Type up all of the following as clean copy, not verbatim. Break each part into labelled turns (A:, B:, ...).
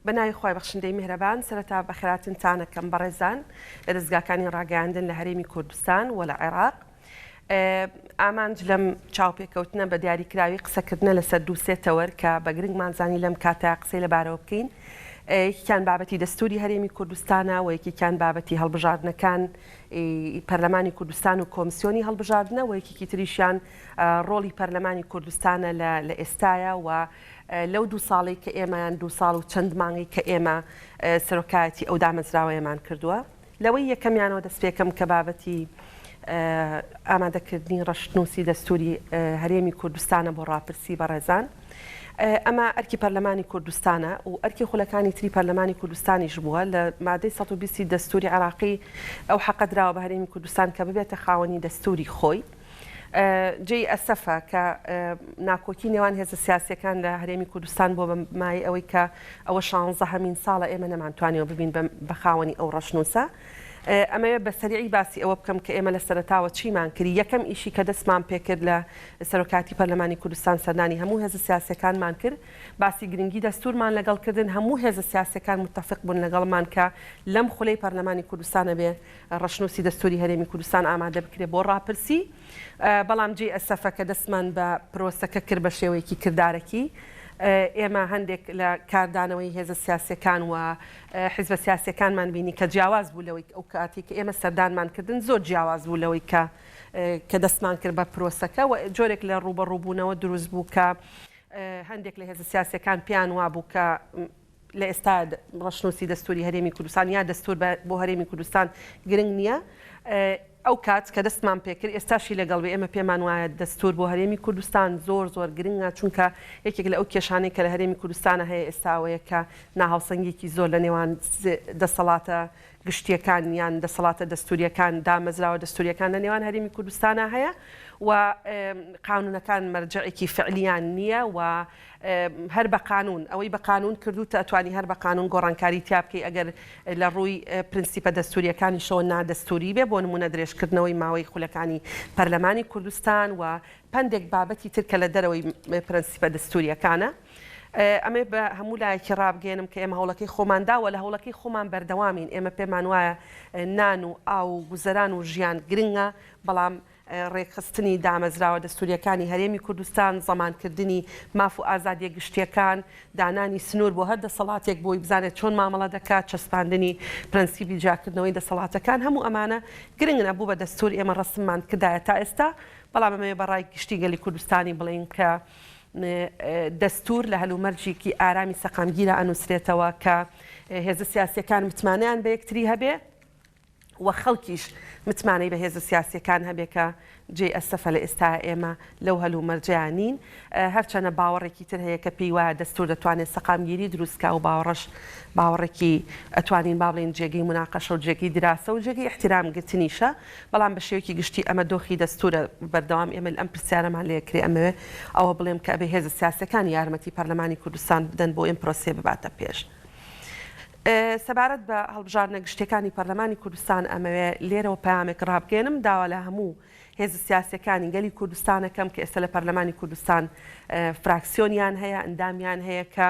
A: بە ناوی خوای بەخشندەی میهرەبان سەرەتا بەخێراتنتان ئەکەم بەڕێزان لە دەزگاکانی ڕاگەیاندن لە هەرێمی کوردستان و لە عێراق. ئامانج لەم چاوپێکەوتنە بە دیاریکراوی قسەکردنە لەسەر دووسێ تەوەر کە بە گرنگمان زانی لەم کاتە قسەی لەبارەوە بکەین. یەکێکیان بابەتی دەستوری هەرێمی کوردستانە و یەکێکیان بابەتی هەڵبژاردنەکان پەرلەمانی کوردستان و کۆمسیۆنی هەڵبژاردنە و یەکێکی تریشیان ڕۆڵی پەرلەمانی کوردستانە لە ئێستایا و لەو دوو ساڵەی کە ئێمە یان دوو ساڵ و چەند مانگەی کە ئێمە سەرۆکایەتی ئەو دامەزراوەیەمان کردووە. لەوەی یەکەمیانەوە دەست پێکەم کە بابەتی ئامادەکردنی ڕەشنووسی دەستووری هەرێمی کوردستانە بۆ ڕاپرسی بەڕێزان. ئەمە ئەرکی پەرلەمانی کوردستانە و ئەرکی خولەکانی تری پەرلەمانی کوردستانیش بووە. لە مادەی 120 دەستووری عێراقی ئەو حەقە دراوە بە هەرێمی کوردستان کە ببێتە خاوەنی دەستووری خۆی. جێی ئەسەفە کە ناکۆکی نێوان هێزە سیاسیەکان لە هەرێمی کوردستان بووە بە مایەی ئەوەی کە ئەوە شانزەهەمین ساڵە ئێمە نەمانتوانیوە ببین بە خاوەنی ئەو ڕەشنووسە. ئەمەوێ بە سەریعی باسی ئەوە بکەم کە ئێمە لە سەرەتاوە چیمان کرد. یەکەم ئیشی کە دەستمان پێکرد لە سەرۆکایەتی پەرلەمانی کوردستان سەردانی هەموو هێزە سیاسیەکانمان کرد، باسی گرنگی دەستوورمان لەگەڵ کردن، هەموو هێزە سیاسیەکان متەفق بوون لەگەڵمان کە لەم خولەی پەرلەمانی کوردستان ئەبێ ڕەشنووسی دەستووری هەرێمی کوردستان ئامادە بکرێت بۆ ڕاپرسی، بەڵام جێی ئەسەفە کە دەستمان بە پرۆسەکە کرد بە شێوەیەکی کردارەکی، ئێمە هەندێک لە کاردانەوەی هێزە سیاسییەکان و حیزبە سیاسییەکانمان بینی کە جیاواز بوو لەوەی ئەو کاتەی کە ئێمە سەردانمان کردن زۆر جیاواز بوو لەوەی کە کە دەستمان کرد بە پرۆسەکە و جۆرێک لە ڕووبەڕووبوونەوە دروست بوو کە هەندێک لە هێزە سیاسییەکان پێیان وابوو کە لە ئێستا ڕەشنووسی دەستووری هەرێمی کوردستان یا دەستوور بۆ هەرێمی کوردستان گرنگ نییە. ئەو کات کە دەستمان پێکرد ئێستاشی لەگەڵ بێ ئێمە پێمان وایە دەستوور بۆ هەرێمی کوردستان زۆر زۆر گرنگە چونکە یەکێک لە ئەو کێشانەی کە لە هەرێمی کوردستانە هەیە ئێستا ئەوەیە کە ناهاوسەنگیەکی زۆر لە نێوان دەسەڵاتە گشتیەکان یان دەسەڵاتە دەستوریەکان دامەزراوە دەستوریەکان لە نێوان هەرێمی کوردستانا هەیە و قانونەکان مەرجەعێکی فعلیان نییە و هەر بە قانون، ئەوەی بە قانون کردووتە ئەتوانی هەر بە قانون گۆڕانکاری تیا بکەی ئەگەر لە ڕووی پرنسیپە دەستوورییەکانیشەوە نادەستووری بێ، بۆ نموونە درێژکردنەوەی ماوەی خولەکانی پەرلەمانی کوردستان و پەندێک بابەتی تر کە لە دەرەوەی پرەنسیپە دەستوورییەکانە. ئەمەوێ بە هەموو لایەکی ڕابگەیەنم کە ئێمە هەوڵەکەی خۆمان داوە، لە هەوڵەکەی خۆمان بەردەوامین، ئێمە پێمان وایە نان و ئاو و گوزەران و ژیان گرنگە، بەڵام ڕێکخستنی دامەزراوە دەستوورییەکانی هەرێمی کوردستان، زەمانکردنی ماف و ئازادییە گشتییەکان، دانانی سنوور بۆ هەر دەسەڵاتێک بۆی بزانێت چۆن مامەڵە دەکات، چەسپاندنی پرەنسیپی جیاکردنەوەی دەسەڵاتەکان، هەموو ئەمانە گرنگن، ئەبوو بە دەستوور ئێمە ڕەسممان کردایە تا ئێستا، بەڵام ئەمەوێ بە ڕای گشتی گەلی کوردستانی بڵێین کە دەستوور لە هەلومەرجێکی ئارامی سەقامگیرا ئەنووسرێتەوە کە هێزە سیاسییەکان متمانەیان بە یەکتری هەبێ، و خەڵکیش متمانەی بە هێزە سیاسیەکان هەبێ کە جێی ئەسەفە لە ئێستایا ئێمە لەو هەل و مەرجەیا نین. هەرچەنە باوەڕێکی تر هەیە کە پێی وایە دەستور دەتوانێ سەقامگیری دروست کا و باوەڕەش باوەڕێکی ئەتوانین با بڵێین جێگەی موناقەشە و جێگەی دراسە و جێگەی ئیحتیرام گرتنیشە بەڵام بە شێوەیەکی گشتی ئەمە دۆخی دەستورە بەردەوام ئێمە ئەم پرسیارەمان لێ کرێ ئەمەوێ ئەوە بڵێم کە ئەبێ هێزە سیاسیەکان یارمەتی پەرلەمانی کوردستان بدەن بۆ ئەم پرۆسەیە بباتە پێش. سەبارەت بە هەڵبژاردنە گشتیەکانی پەرلەمانی کوردستان ئەمەوێ لێرەوە پەیامێک ڕابگەیەنم، داوا لە هەموو هێزە سیاسیەکانی گەلی کوردستان ئەکەم کە ئێستا لە پەرلەمانی کوردستان فراکسیۆنیان هەیە، ئەندامیان هەیە کە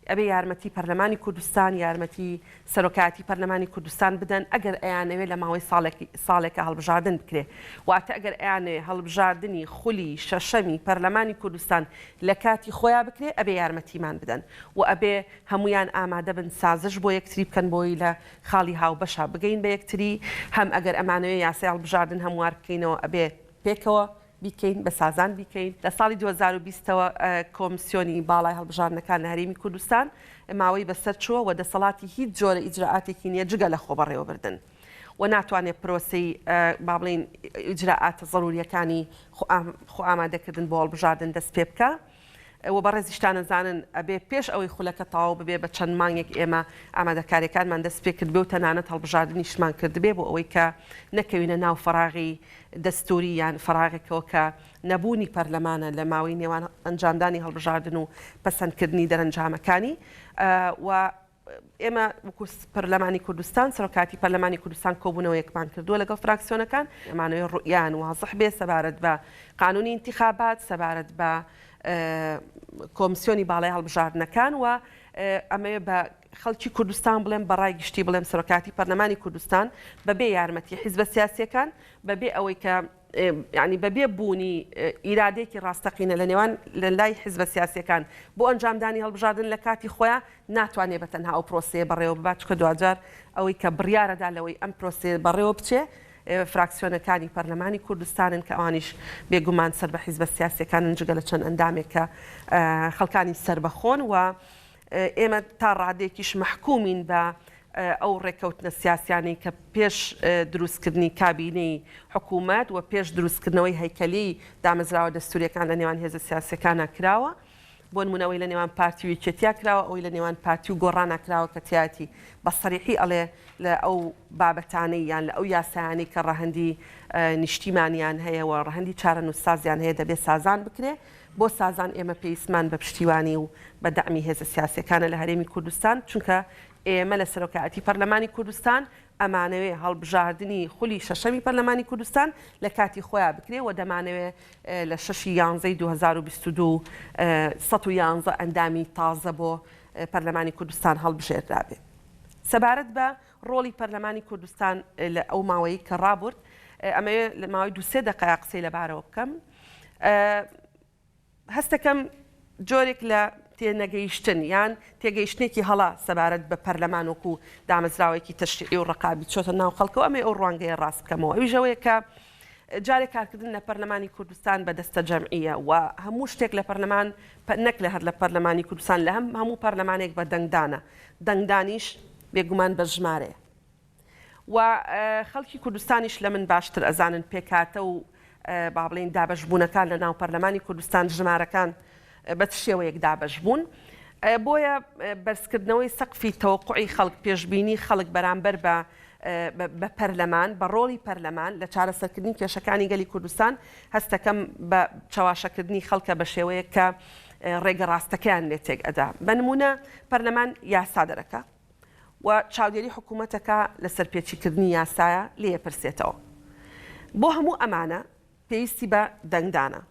A: ئەبێ یارمەتی پەرلەمانی کوردستان، یارمەتی سەرۆکایەتی پەرلەمانی کوردستان بدەن ئەگەر ئەیانەوێ لە ماوەی ساڵێک ساڵێکا هەڵبژاردن بکرێ. واتە ئەگەر ئەیانەوێ هەڵبژاردنی خولی شەشەمی پەرلەمانی کوردستان لە کاتی خۆیا بکرێ ئەبێ یارمەتیمان بدەن و ئەبێ هەموویان ئامادەبن سازش بۆ یەکتری بکەن بۆی لە خاڵی هاوبەشا بگەین بە یەکتری، هەم ئەگەر ئەمانەوێ یاسای هەڵبژاردن هەموار بکەینەوە ئەبێ پێکەوە بیکەین، بە سازان بیکەین. لە ساڵی 2020 ەوە کۆمسیۆنی باڵای هەڵبژاردنەکان لە هەرێمی کوردستان ماوەی بەسەر چووە و دەسەڵاتی هیچ جۆرە ئیجرائاتێکی نییە جگە لە خۆبەڕێوەبردن و ناتوانێت پرۆسەی با بڵێین ئیجرائاتە زەرورییەکانی خۆئامادەکردن بۆ هەڵبژاردن دەست پێ بکا. و بەڕێزیشتان ئەزانن ئەبێ پێش ئەوەی خولەکە تەواو ببێ بە چەند مانگێک ئێمە ئامادەکاریەکانمان دەست پێ کردبێ و تەنانەت هەڵبژاردنیشمان کردبێ بۆ ئەوەی کە نەکەوینە ناو فەراغی دەستوری یان فەراغێکەوە کە نەبوونی پەرلەمانە لە ماوەی نێوان ئەنجامدانی هەڵبژاردن و پەسەندکردنی دەرەنجامەکانی و ئێمە وەکو پەرلەمانی کوردستان، سەرۆکایەتی پەرلەمانی کوردستان کۆبوونەوەیەکمان کردووە لەگەڵ فراکسیۆنەکان، ئەمانەوێ ڕوئیایان وازح بێ سەبارەت بە قانونی ئینتیخابات، سەبارەت بە کۆمسیۆنی باڵای هەڵبژاردنەکان و ئەمەوێ بە. خەڵکی کوردستان بڵێم، بە ڕای گشتی بڵێم، سەرۆکایەتی پەرلەمانی کوردستان بەبێ یارمەتی حیزبە سیاسییەکان، بەبێ ئەوەی کە یانی بەبێ بوونی ئیرادەیەکی ڕاستەقینە لە نێوان لە لای حیزبە سیاسییەکان بۆ ئەنجامدانی هەڵبژاردن لە کاتی خۆیا ناتوانێ بە تەنها ئەو پرۆسەیە بەڕێوە ببات، چونکە دواجار ئەوەی کە بڕیارەدا لەوەی ئەم پرۆسەیە بەڕێوە بچێ فراکسیۆنەکانی پەرلەمانی کوردستانن کە ئەوانیش بێگومان سەر بە حیزبە سیاسییەکانن جگە لە چەند ئەندامێک کە خەڵکانی سەربەخۆن و ئێمە تا ڕادەیەکیش مەحکومین بە ئەو ڕێککەوتنە سیاسیانەی کە پێش دروستکردنی کابینەی حکوومەت و پێش دروستکردنەوەی هەیکەلی دامەزراوە دەستوورییەکان لە نێوان هێزە سیاسییەکانا کراوە. بۆ نموونە ئەوەی لە نێوان پارتی و یەکێتیا کراوە، ئەوەی لە نێوان پارتی و گۆڕانا کراوە کە تیایەتی بە سەریحی ئەڵێ لە ئەو بابەتانەی یان لە ئەو یاسایانەی کە ڕەهەندی نیشتیمانیان هەیە و ڕەهەندی چارەنووسسازیان هەیە دەبێ سازان بکرێ. بۆ سازان ئێمە پێویستمان بە پشتیوانی و بە دەعمی هێزە سیاسیەکانە لە هەرێمی کوردستان، چونکە ئێمە لە سەرۆکایەتی پەرلەمانی کوردستان ئەمانەوێ هەڵبژاردنی خولی شەشەمی پەرلەمانی کوردستان لە کاتی خۆیا بکرێ و دەمانەوێ لە شەشی یانزەی 2022 111 ئەندامی تازە بۆ پەرلەمانی کوردستان هەڵبژێردرابێ. سەبارەت بە ڕۆڵی پەرلەمانی کوردستان لە ئەو ماوەیەی کە ڕابورد ئەمەوێ لە ماوەی دوو سێ دەقەیا قسەی لەبارەوە بکەم. هەستەکەم جۆرێک لە تێنەگەیشتن یان تێگەیشتنێکی هەڵە سەبارەت بە پەرلەمان وەکو دامەزراوەیەکی تەشریعی و ڕەقابی چۆتە ناو خەڵکەوە، ئەمەی ئەو ڕوانگەیە ڕاست بکەمەوە ئەویش ئەوەیە کە جارێک کارکردن لە پەرلەمانی کوردستان بە دەستەجەمعییە و هەموو شتێک لە پەرلەمان نەک لە هەر لە پەرلەمانی کوردستان لە هەم هەموو پەرلەمانێک بە دەنگدانە، دەنگدانیش بێگومان بە ژمارەیە. و خەڵکی کوردستانیش لە من باشتر ئەزانن پێکهاتە و با بڵێین دابەشبوونەکان لە ناو پەرلەمانی کوردستان ژمارەکان بە چ شێوەیەک دابەش بوون. بۆیە بەرزکردنەوەی سەقفی تەوەقوعی خەڵک، پێشبینی خەڵک بەرامبەر بە بە پەرلەمان، بە ڕۆڵی پەرلەمان لە چارەسەرکردنی کێشەکانی گەلی کوردستان، هەستەکەم بە چەواشەکردنی خەڵکە بە شێوەیەک کە ڕێگە ڕاستەکەیان لێ تێک ئەدا. بە نموونە پەرلەمان یاسا دەرەکا. و چاودێری حکومەتەکە لە سەرپێچیکردنی یاسایە لێیەپرسێتەوە. بۆ هەموو ئەمانە پێویستی بە دەنگدانە.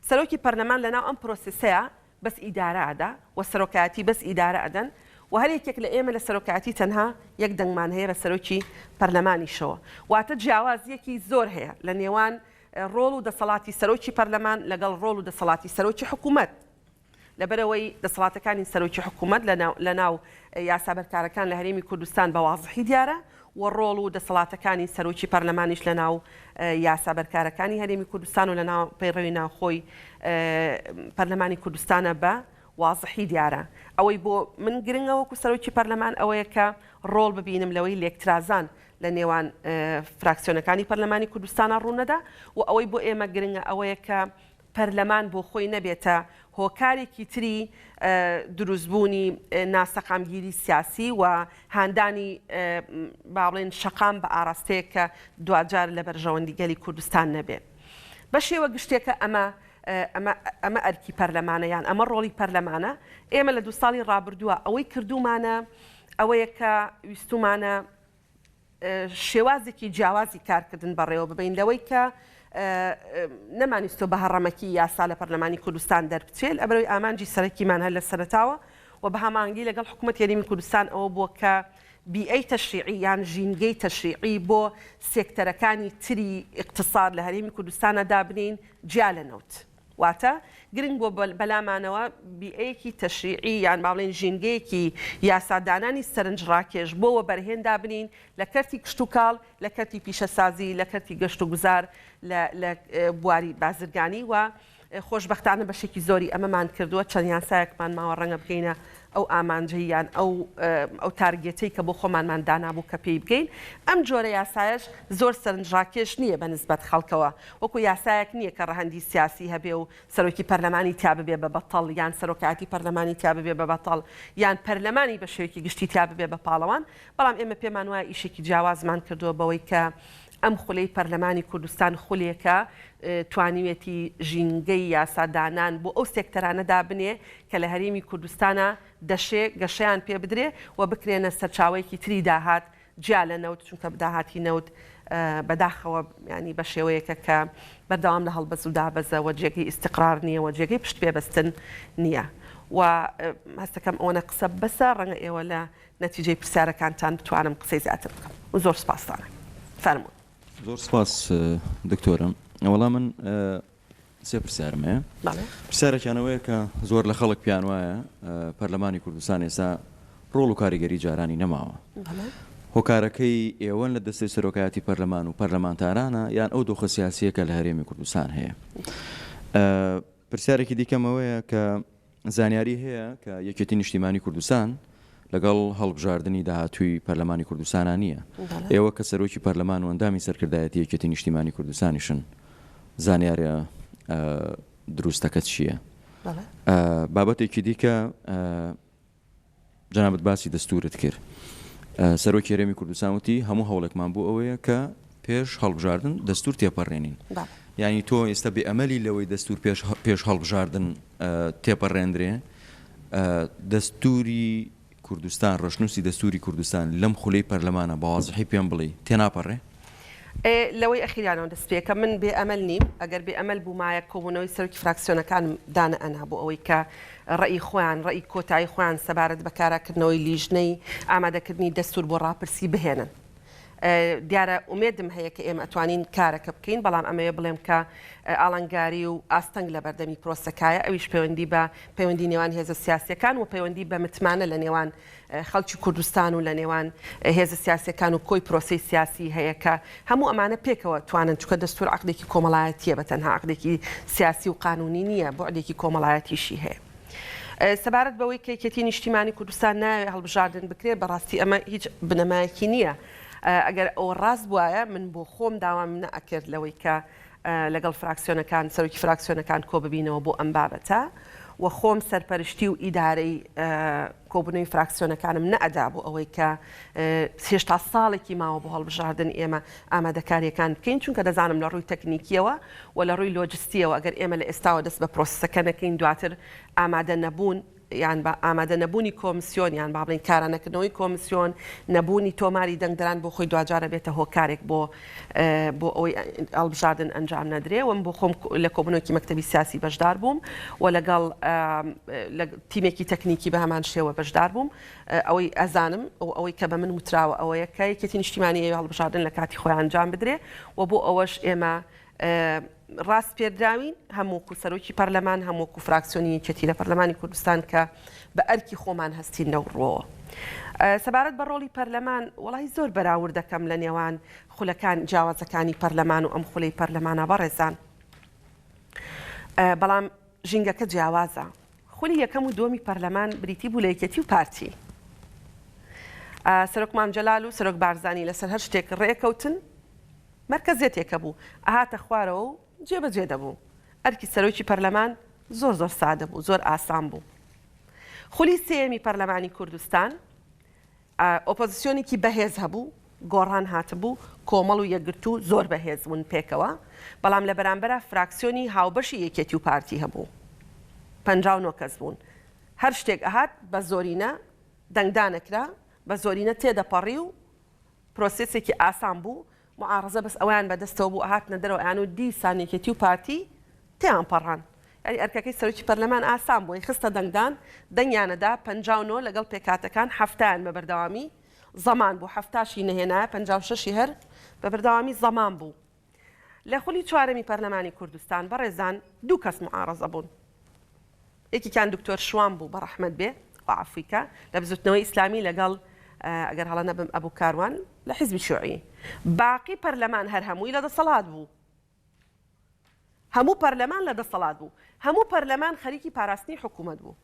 A: سەرۆکی پەرلەمان لەناو ئەم پرۆسێسەیا بەس ئیدارە ئەدا و سەرۆکایەتی بەس ئیدارە ئەدەن و هەر یەکێک لە ئێمە لە سەرۆکایەتی تەنها یەک دەنگمان هەیە بە سەرۆکی پەرلەمانیشەوە. واتە جیاوازییەکی زۆر هەیە لە نێوان ڕۆڵ و دەسەڵاتی سەرۆکی پەرلەمان لەگەڵ ڕۆڵ و دەسەڵاتی سەرۆکی حکومەت. لەبەرئەوەی دەسەڵاتەکانی سەرۆکی حکومەت لەناو یاسا بەرکارەکان لە هەرێمی کوردستان بە وازحی دیارە و ڕۆڵ و دەسەڵاتەکانی سەرۆکی پەرلەمانیش لەناو یاسا بەرکارەکانی هەرێمی کوردستان و لەناو پەیڕەوی ناوخۆی پەرلەمانی کوردستانە بە وازحی دیارە. ئەوەی بۆ من گرنگە وەکو سەرۆکی پەرلەمان ئەوەیە کە ڕۆڵ ببینم لەوەی لێکترازان لە نێوان فراکسیۆنەکانی پەرلەمانی کوردستانا ڕوونەدا و ئەوەی بۆ ئێمە گرنگە ئەوەیە کە پەرلەمان بۆ خۆی نەبێتە هۆکارێکی تری دروستبوونی ناسەقامگیری سیاسی و هاندانی با بڵێین شەقام بە ئاراستەیەک کە دواجار لە بەرژەوەندی گەلی کوردستان نەبێ. بە شێوە گشتیەکە ئەمە ئەمە ئەمە ئەرکی پەرلەمانە یان ئەمە ڕۆڵی پەرلەمانە. ئێمە لە دووساڵی ڕابردووە ئەوەی کردوومانە ئەوەیە کە ویستوومانە شێوازێکی جیاوازی کارکردن بەڕێوە ببەین لەوەی کە نەمانویستوە بە هەڕەمەکی یاسا لە پەرلەمانی کوردستان دەربچێت لەبەرئەوەی ئامانجی سەرەکیمان هەر لە سەرەتاوە و بە هەماهەنگی لەگەڵ حکوومەتی هەرێمی کوردستان ئەوە بووە کە بیئەی تەشریعی یان ژینگەی تەشریعی بۆ سێکتەرەکانی تری ئیقتساد لە هەرێمی کوردستانا دابنێین جیا لە نەوت. واتە گرنگ بووە بەلامانەوە بیئەیەکی تەشریعی یان با بڵێین ژینگەیەکی یاسادانانی سەرنجڕاکێش بۆ وەبەرهێن دابنێین لە کەرتی کشتوکاڵ، لە کەرتی پیشەسازی، لە کەرتی گەشتوگوزار، لە لە بواری بازرگانی و خۆشبەختانە بەشێکی زۆری ئەمەمان کردووە، چەند یاسایەکمان ماوە ڕەنگە بگەینە ئەو ئامانجەی یان ئەو ئەو تارگێتەی کە بۆ خۆمانمان دانابوو کە پێی بگەین. ئەم جۆرە یاسایەش زۆر سەرنجڕاکێش نییە بە نسبەت خەڵکەوە، وەکو یاسایەک نییە کە ڕەهەندی سیاسی هەبێ و سەرۆکی پەرلەمانی تیا ببێ بە بەتەڵ یان سەرۆکایەتی پەرلەمانی تیا ببێ بە بەتەڵ یان پەرلەمانی بە شێوەیەکی گشتی تیا ببێ بە پاڵەوان، بەڵام ئێمە پێمان وایە ئیشێکی جیاوازمان کردووە بەوەی کە ئەم خولەی پەرلەمانی کوردستان خولێکە توانیویەتی ژینگەی یاسادانان بۆ ئەو سێکتەرانە دابنێ کە لە هەرێمی کوردستانا دەشێ گەشەیان پێ بدرێ و بکرێنە سەرچاوەیەکی تری داهات جیا لە نەوت، چونکە داهاتی نەوت بەداخەوە یانی بە شێوەیەکە کە بەردەوام لە هەڵبەز و دابەزە و جێگەی ئیستیقرار نییە و جێگەی پشت پێ بەستن نییە. و هەستەکەم ئەوەنە قسە بەسە، ڕەنگە ئێوە لە نەتیجەی پرسیارەکانتان بتوانم قسەی زیاتر بکەم و زۆر سوپاستان ئەکەم. فەرموون.
B: زۆر سوپاس دکتۆرە. وەڵا من سێ پرسیارم هەیە.
A: بەڵێ.
B: پرسیارێکیان ئەوەیە کە زۆر لە خەڵک پێیان وایە پەرلەمانی کوردستان ئێستا ڕۆڵ و کاریگەری جارانی نەماوە.
A: بەڵێ.
B: هۆکارەکەی ئێوەن لە دەستەی سەرۆکایەتی پەرلەمان و پەرلەمانتارانە یان ئەو دۆخە سیاسییە کە لە هەرێمی کوردستان هەیە؟ پرسیارێکی دیکەم ئەوەیە کە زانیاری هەیە کە یەکێتی نیشتیمانی کوردستان لەگەڵ هەڵبژاردنی داهاتووی پەرلەمانی کوردستانا نییە. ئێوە کە سەرۆکی پەرلەمان و ئەندامی سەرکردایەتی یەکێتی نیشتیمانی کوردستانیشن زانیارە دروستەکە چییە؟ بابەتێکی دیکە جەنابت باسی دەستورت کرد. سەرۆکی هەرێمی کوردستان وتی هەموو هەوڵێکمان بۆ ئەوەیە کە پێش هەڵبژاردن دەستور تێپەڕێنین. یانی تۆ ئێستا بێ ئەمەلی لەوەی دەستور پێش پێش هەڵبژاردن تێپەڕێندرێ؟ دەستوری کوردستان، ڕەشنووسی دەستوری کوردستان لەم خولەی پەرلەمانە بە وازحی پێم بڵێی تێناپەڕێ؟
A: لەوەی ئەخیریانەوە دەست پێکەم، من بێ ئەمەل نیم، ئەگەر بێ ئەمەل بوومایە کۆبوونەوەی سەرۆکی فراکسیۆنەکانم دانەئەنا بۆ ئەوەی کە ڕەئی خۆیان، ڕەئی کۆتایی خۆیان سەبارەت بە کاراکردنەوەی لیژنەی ئامادەکردنی دەستوور بۆ ڕاپرسی بهێنن. دیارە ئومێدم هەیە کە ئێمە ئەتوانین کارەکە بکەین، بەڵام ئەمەوێ بڵێم کە ئاڵنگاری و ئاستەنگ لە بەردەمی پرۆسەکایە، ئەویش پەیوەندی بە پەیوەندی نێوان هێزە سیاسییەکان و پەیوەندی بە متمانە لە نێوان خەڵکی کوردستان و لە نێوان هێزە سیاسیەکان و کۆی پرۆسەی سیاسی هەیە کە هەموو ئەمانە پێکەوە توانن چونکە دەستور عەقدێکی کۆمەڵایەتیە بە تەنها عەقدێکی سیاسی و قانونی نییە بوعدێکی کۆمەڵایەتیشی هەیە. سەبارەت بەوەی کە یەکێتی نیشتیمانی کوردستان نایەوێ هەڵبژاردن بکرێت بەڕاستی ئەمە هیچ بنەمایەکی نییە ئەگەر ئەوە ڕاست بوایە من بۆ خۆم داوام نەئەکرد لەوەی کە لەگەڵ فراکسیۆنەکان سەرۆکی فراکسیۆنەکان کۆببینەوە بۆ ئەم بابەتە و خۆم سەرپەرشتی و ئیدارەی کۆبوونەوەی فراکسیۆنەکانم نەئەدا بۆ ئەوەی کە هێشتا ساڵێکی ماوە بۆ هەڵبژاردن ئێمە ئامادەکاریەکان بکەین چونکە دەزانم لە ڕووی تەکنیکیەوە و لە ڕووی لۆجستیەوە ئەگەر ئێمە لە ئێستاوە دەست بە پرۆسسەکە نەکەین دواتر ئامادە نەبوون یان بە ئامادە نەبوونی کۆمسیۆن یان با بڵێین کارا نەکردنەوەی کۆمسیۆن، نەبوونی تۆماری دەنگدەران بۆ خۆی دواجار ئەبێتە هۆکارێک بۆ بۆ ئەوەی هەڵبژاردن ئەنجام نەدرێ و من بۆ خۆم لە کۆبوونەوەکی مەکتەبی سیاسی بەشدار بووم و لەگەڵ تیمێکی تەکنیکی بە هەمان شێوە بەشدار بووم ئەوەی ئەزانم و ئەوەی کە بە من وتراوە ئەوەیە کە یەکێتی نیشتیمانی ئەوێ هەڵبژاردن لە کاتی خۆی ئەنجام بدرێ و بۆ ئەوەش ئێمە ڕاسپێردراوین هەم وەکو سەرۆکی پەرلەمان هەم وەکو فراکسیۆنی یەکێتی لە پەرلەمانی کوردستان کە بە ئەرکی خۆمان هەستین لەو ڕووەوە. سەبارەت بە ڕۆڵی پەرلەمان وەڵاهی زۆر بەراورد دەکەم لە نێوان خولەکان جیاوازەکانی پەرلەمان و ئەم خولەی پەرلەمانە بەڕێزان بەڵام ژینگەکە جیاوازە خولی یەکەم و دووەمی پەرلەمان بریتی بوو لە یەکێتی و پارتی سەرۆک مام جەلال و سەرۆک بارزانی لەسەر هەر شتێک ڕێکەوتن مەرکەزیەتێک هەبوو ئەهاتە خوارەوە و جێبەجێ دەبوو. ئەرکی سەرۆکی پەرلەمان زۆر زۆر سادە بوو، زۆر ئاسان بوو. خولی سێیەمی پەرلەمانی کوردستان ئۆپۆزسیۆنێکی بەهێز هەبوو، گۆڕان هاتبوو، کۆمەڵ و یەکگرتوو زۆر بەهێز بوون پێکەوە، بەڵام لە بەرامبەرا فراکسیۆنی هاوبەشی یەکێتی و پارتی هەبوو. 59 کەس بوون. هەر شتێک ئەهات بە زۆرینە دەنگدان ئەکرا، بە زۆرینە تێدەپەڕی و پرۆسێسێکی ئاسان بوو، موعارەزە بەس ئەوەیان بە دەستەوە بوو ئەهاتنە دەرەوە ئەیانوت دیسان یەکێتی و پارتی تێیان پەڕان. یانی ئەرکەکەی سەرۆکی پەرلەمان ئاسان بوو، ئەیخستە دەنگدان، دەنگیان ئەدا، 59 لەگەڵ پێکهاتەکان حەفتایان بە بەردەوامی زەمان بوو، حەفتاشی نەهێنایە 56 ی هەر بە بەردەوامی زەمان بوو. لە خولی چوارەمی پەرلەمانی کوردستان بەڕێزان دوو کەس موعارەزە بوون. یەکێکیان دکتۆر شوان بوو بە ڕەحمەت بێ خوا عەفوی کا لە بزوتنەوەی ئیسلامی لەگەڵ ئەگەر هەڵە نەبم ئەبو کاروان لە حیزبی شیوعی باقی پەرلەمان هەر هەمووی لە دەسەڵات بوو هەموو پەرلەمان لە دەسەڵات بوو هەموو پەرلەمان خەریکی پاراستنی حکوومەت بوو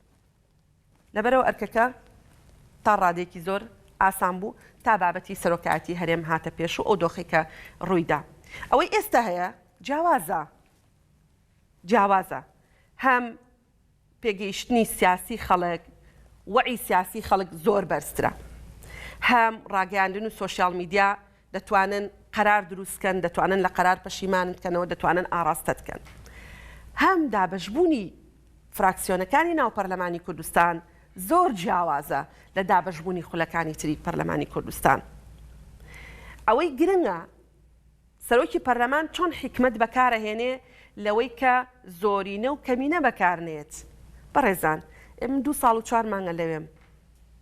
A: لەبەرەوە ئەرکەکە تا ڕادێکی زۆر ئاسان بوو تا بابەتی سەرۆکایەتی هەرێم هاتە پێش و ئەو دۆخی کە ڕوویدا ئەوەی ئێستا هەیە جیاوازە جیاوازە هەم پێگەیشتنی سیاسی خەڵک وەعی سیاسی خەڵک زۆر بەرزترە هەم ڕاگەیاندن و سۆشیال میدیا دەتوانن قەرار دروست کەن دەتوانن لە قەرار پەشیمانت کەنەوە دەتوانن ئاڕاستەت کەن هەم دابەشبوونی فراکسیۆنەکانی ناو پەرلەمانی کوردستان زۆر جیاوازە لە دابەشبوونی خولەکانی تری پەرلەمانی کوردستان ئەوەی گرنگە سەرۆکی پەرلەمان چۆن حیکمەت بەکارئەهێنێ لەوەی کە زۆرینە و کەمینە بەکارنێت؟ بەڕێزان. ئێ من دوو ساڵ و چوار مانگە لەوێم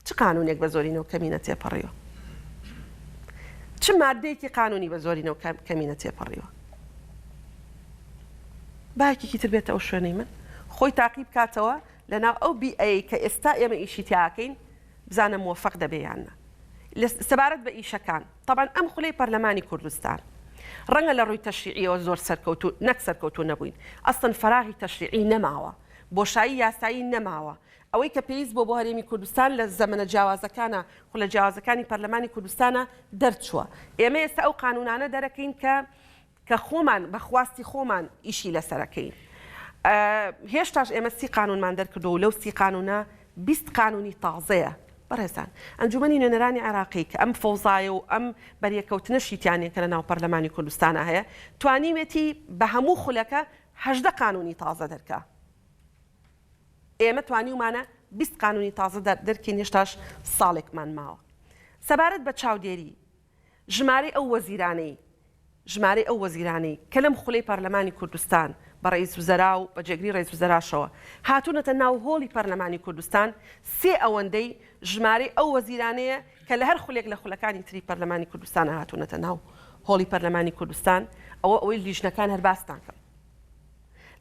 A: چ قانونێک بە زۆرینە و کەمینە تێپەڕیوە؟ چ مادەیەکی قانونی بە زۆرینە و کەمینە تێپەڕیوە؟ با یەکێکی تر بێتە ئەو شوێنەی من خۆی تاقی بکاتەوە لەناو ئەو بیئەیەی کە ئێستا ئێمە ئیشی تیاکەین بزانە مۆفەق دەبێ یان نا. سەبارەت بە ئیشەکان تەبعەن ئەم خولەی پەرلەمانی کوردستان ڕەنگە لە ڕووی تەشریعیەوە زۆر سەرکەوتوو نەک سەرکەوتوو نەبووین ئەسڵەن فەراغی تەشریعی نەماوە بۆشایی یاسایی نەماوە ئەوەی کە پێویست بووە بۆ هەرێمی کوردستان لە زەمەنە جیاوازەکانا خولە جیاوازەکانی پەرلەمانی کوردستانا دەرچووە ئێمە ئێستا ئەو قانوونانە دەرەکەین کە کە خۆمان بە خواستی خۆمان ئیشی لەسەر ئەکەین. هێشتاش ئێمە سی قانوونمان دەرکردووە و لەو سی قانوونە 20 قانوونی تازەیە. بەڕێزان، ئەنجوومەنی نوێنەرانی عێراقی کە ئەم فەوزایە و ئەم بەریەکەوتنەشی تیا نیە کە لە ناو پەرلەمانی کوردستانا هەیە، توانیوێتی بە هەموو خولەکە 18 قانوونی تازە دەرکا. ئێمە توانیومانە 20 قانوونی تازە دەرکەین هێشتاش ساڵێکمان ماوە. سەبارەت بە چاودێری، ژمارەی ئەو وەزیرانەی ژمارەی ئەو وەزیرانەی کە لەم خولەی پەرلەمانی کوردستان بە ڕەئیس وزەرا و بە جێگری ڕەئیس وزەراشەوە هاتوونەتە ناو هۆڵی پەرلەمانی کوردستان سێ ئەوەندەی ژمارەی ئەو وەزیرانەیە کە لە هەر خولێک لە خولەکانی تری پەرلەمانی کوردستان هاتوونەتە ناو هۆڵی پەرلەمانی کوردستان ئەوە ئەوەی لیژنەکان هەر باستان کەم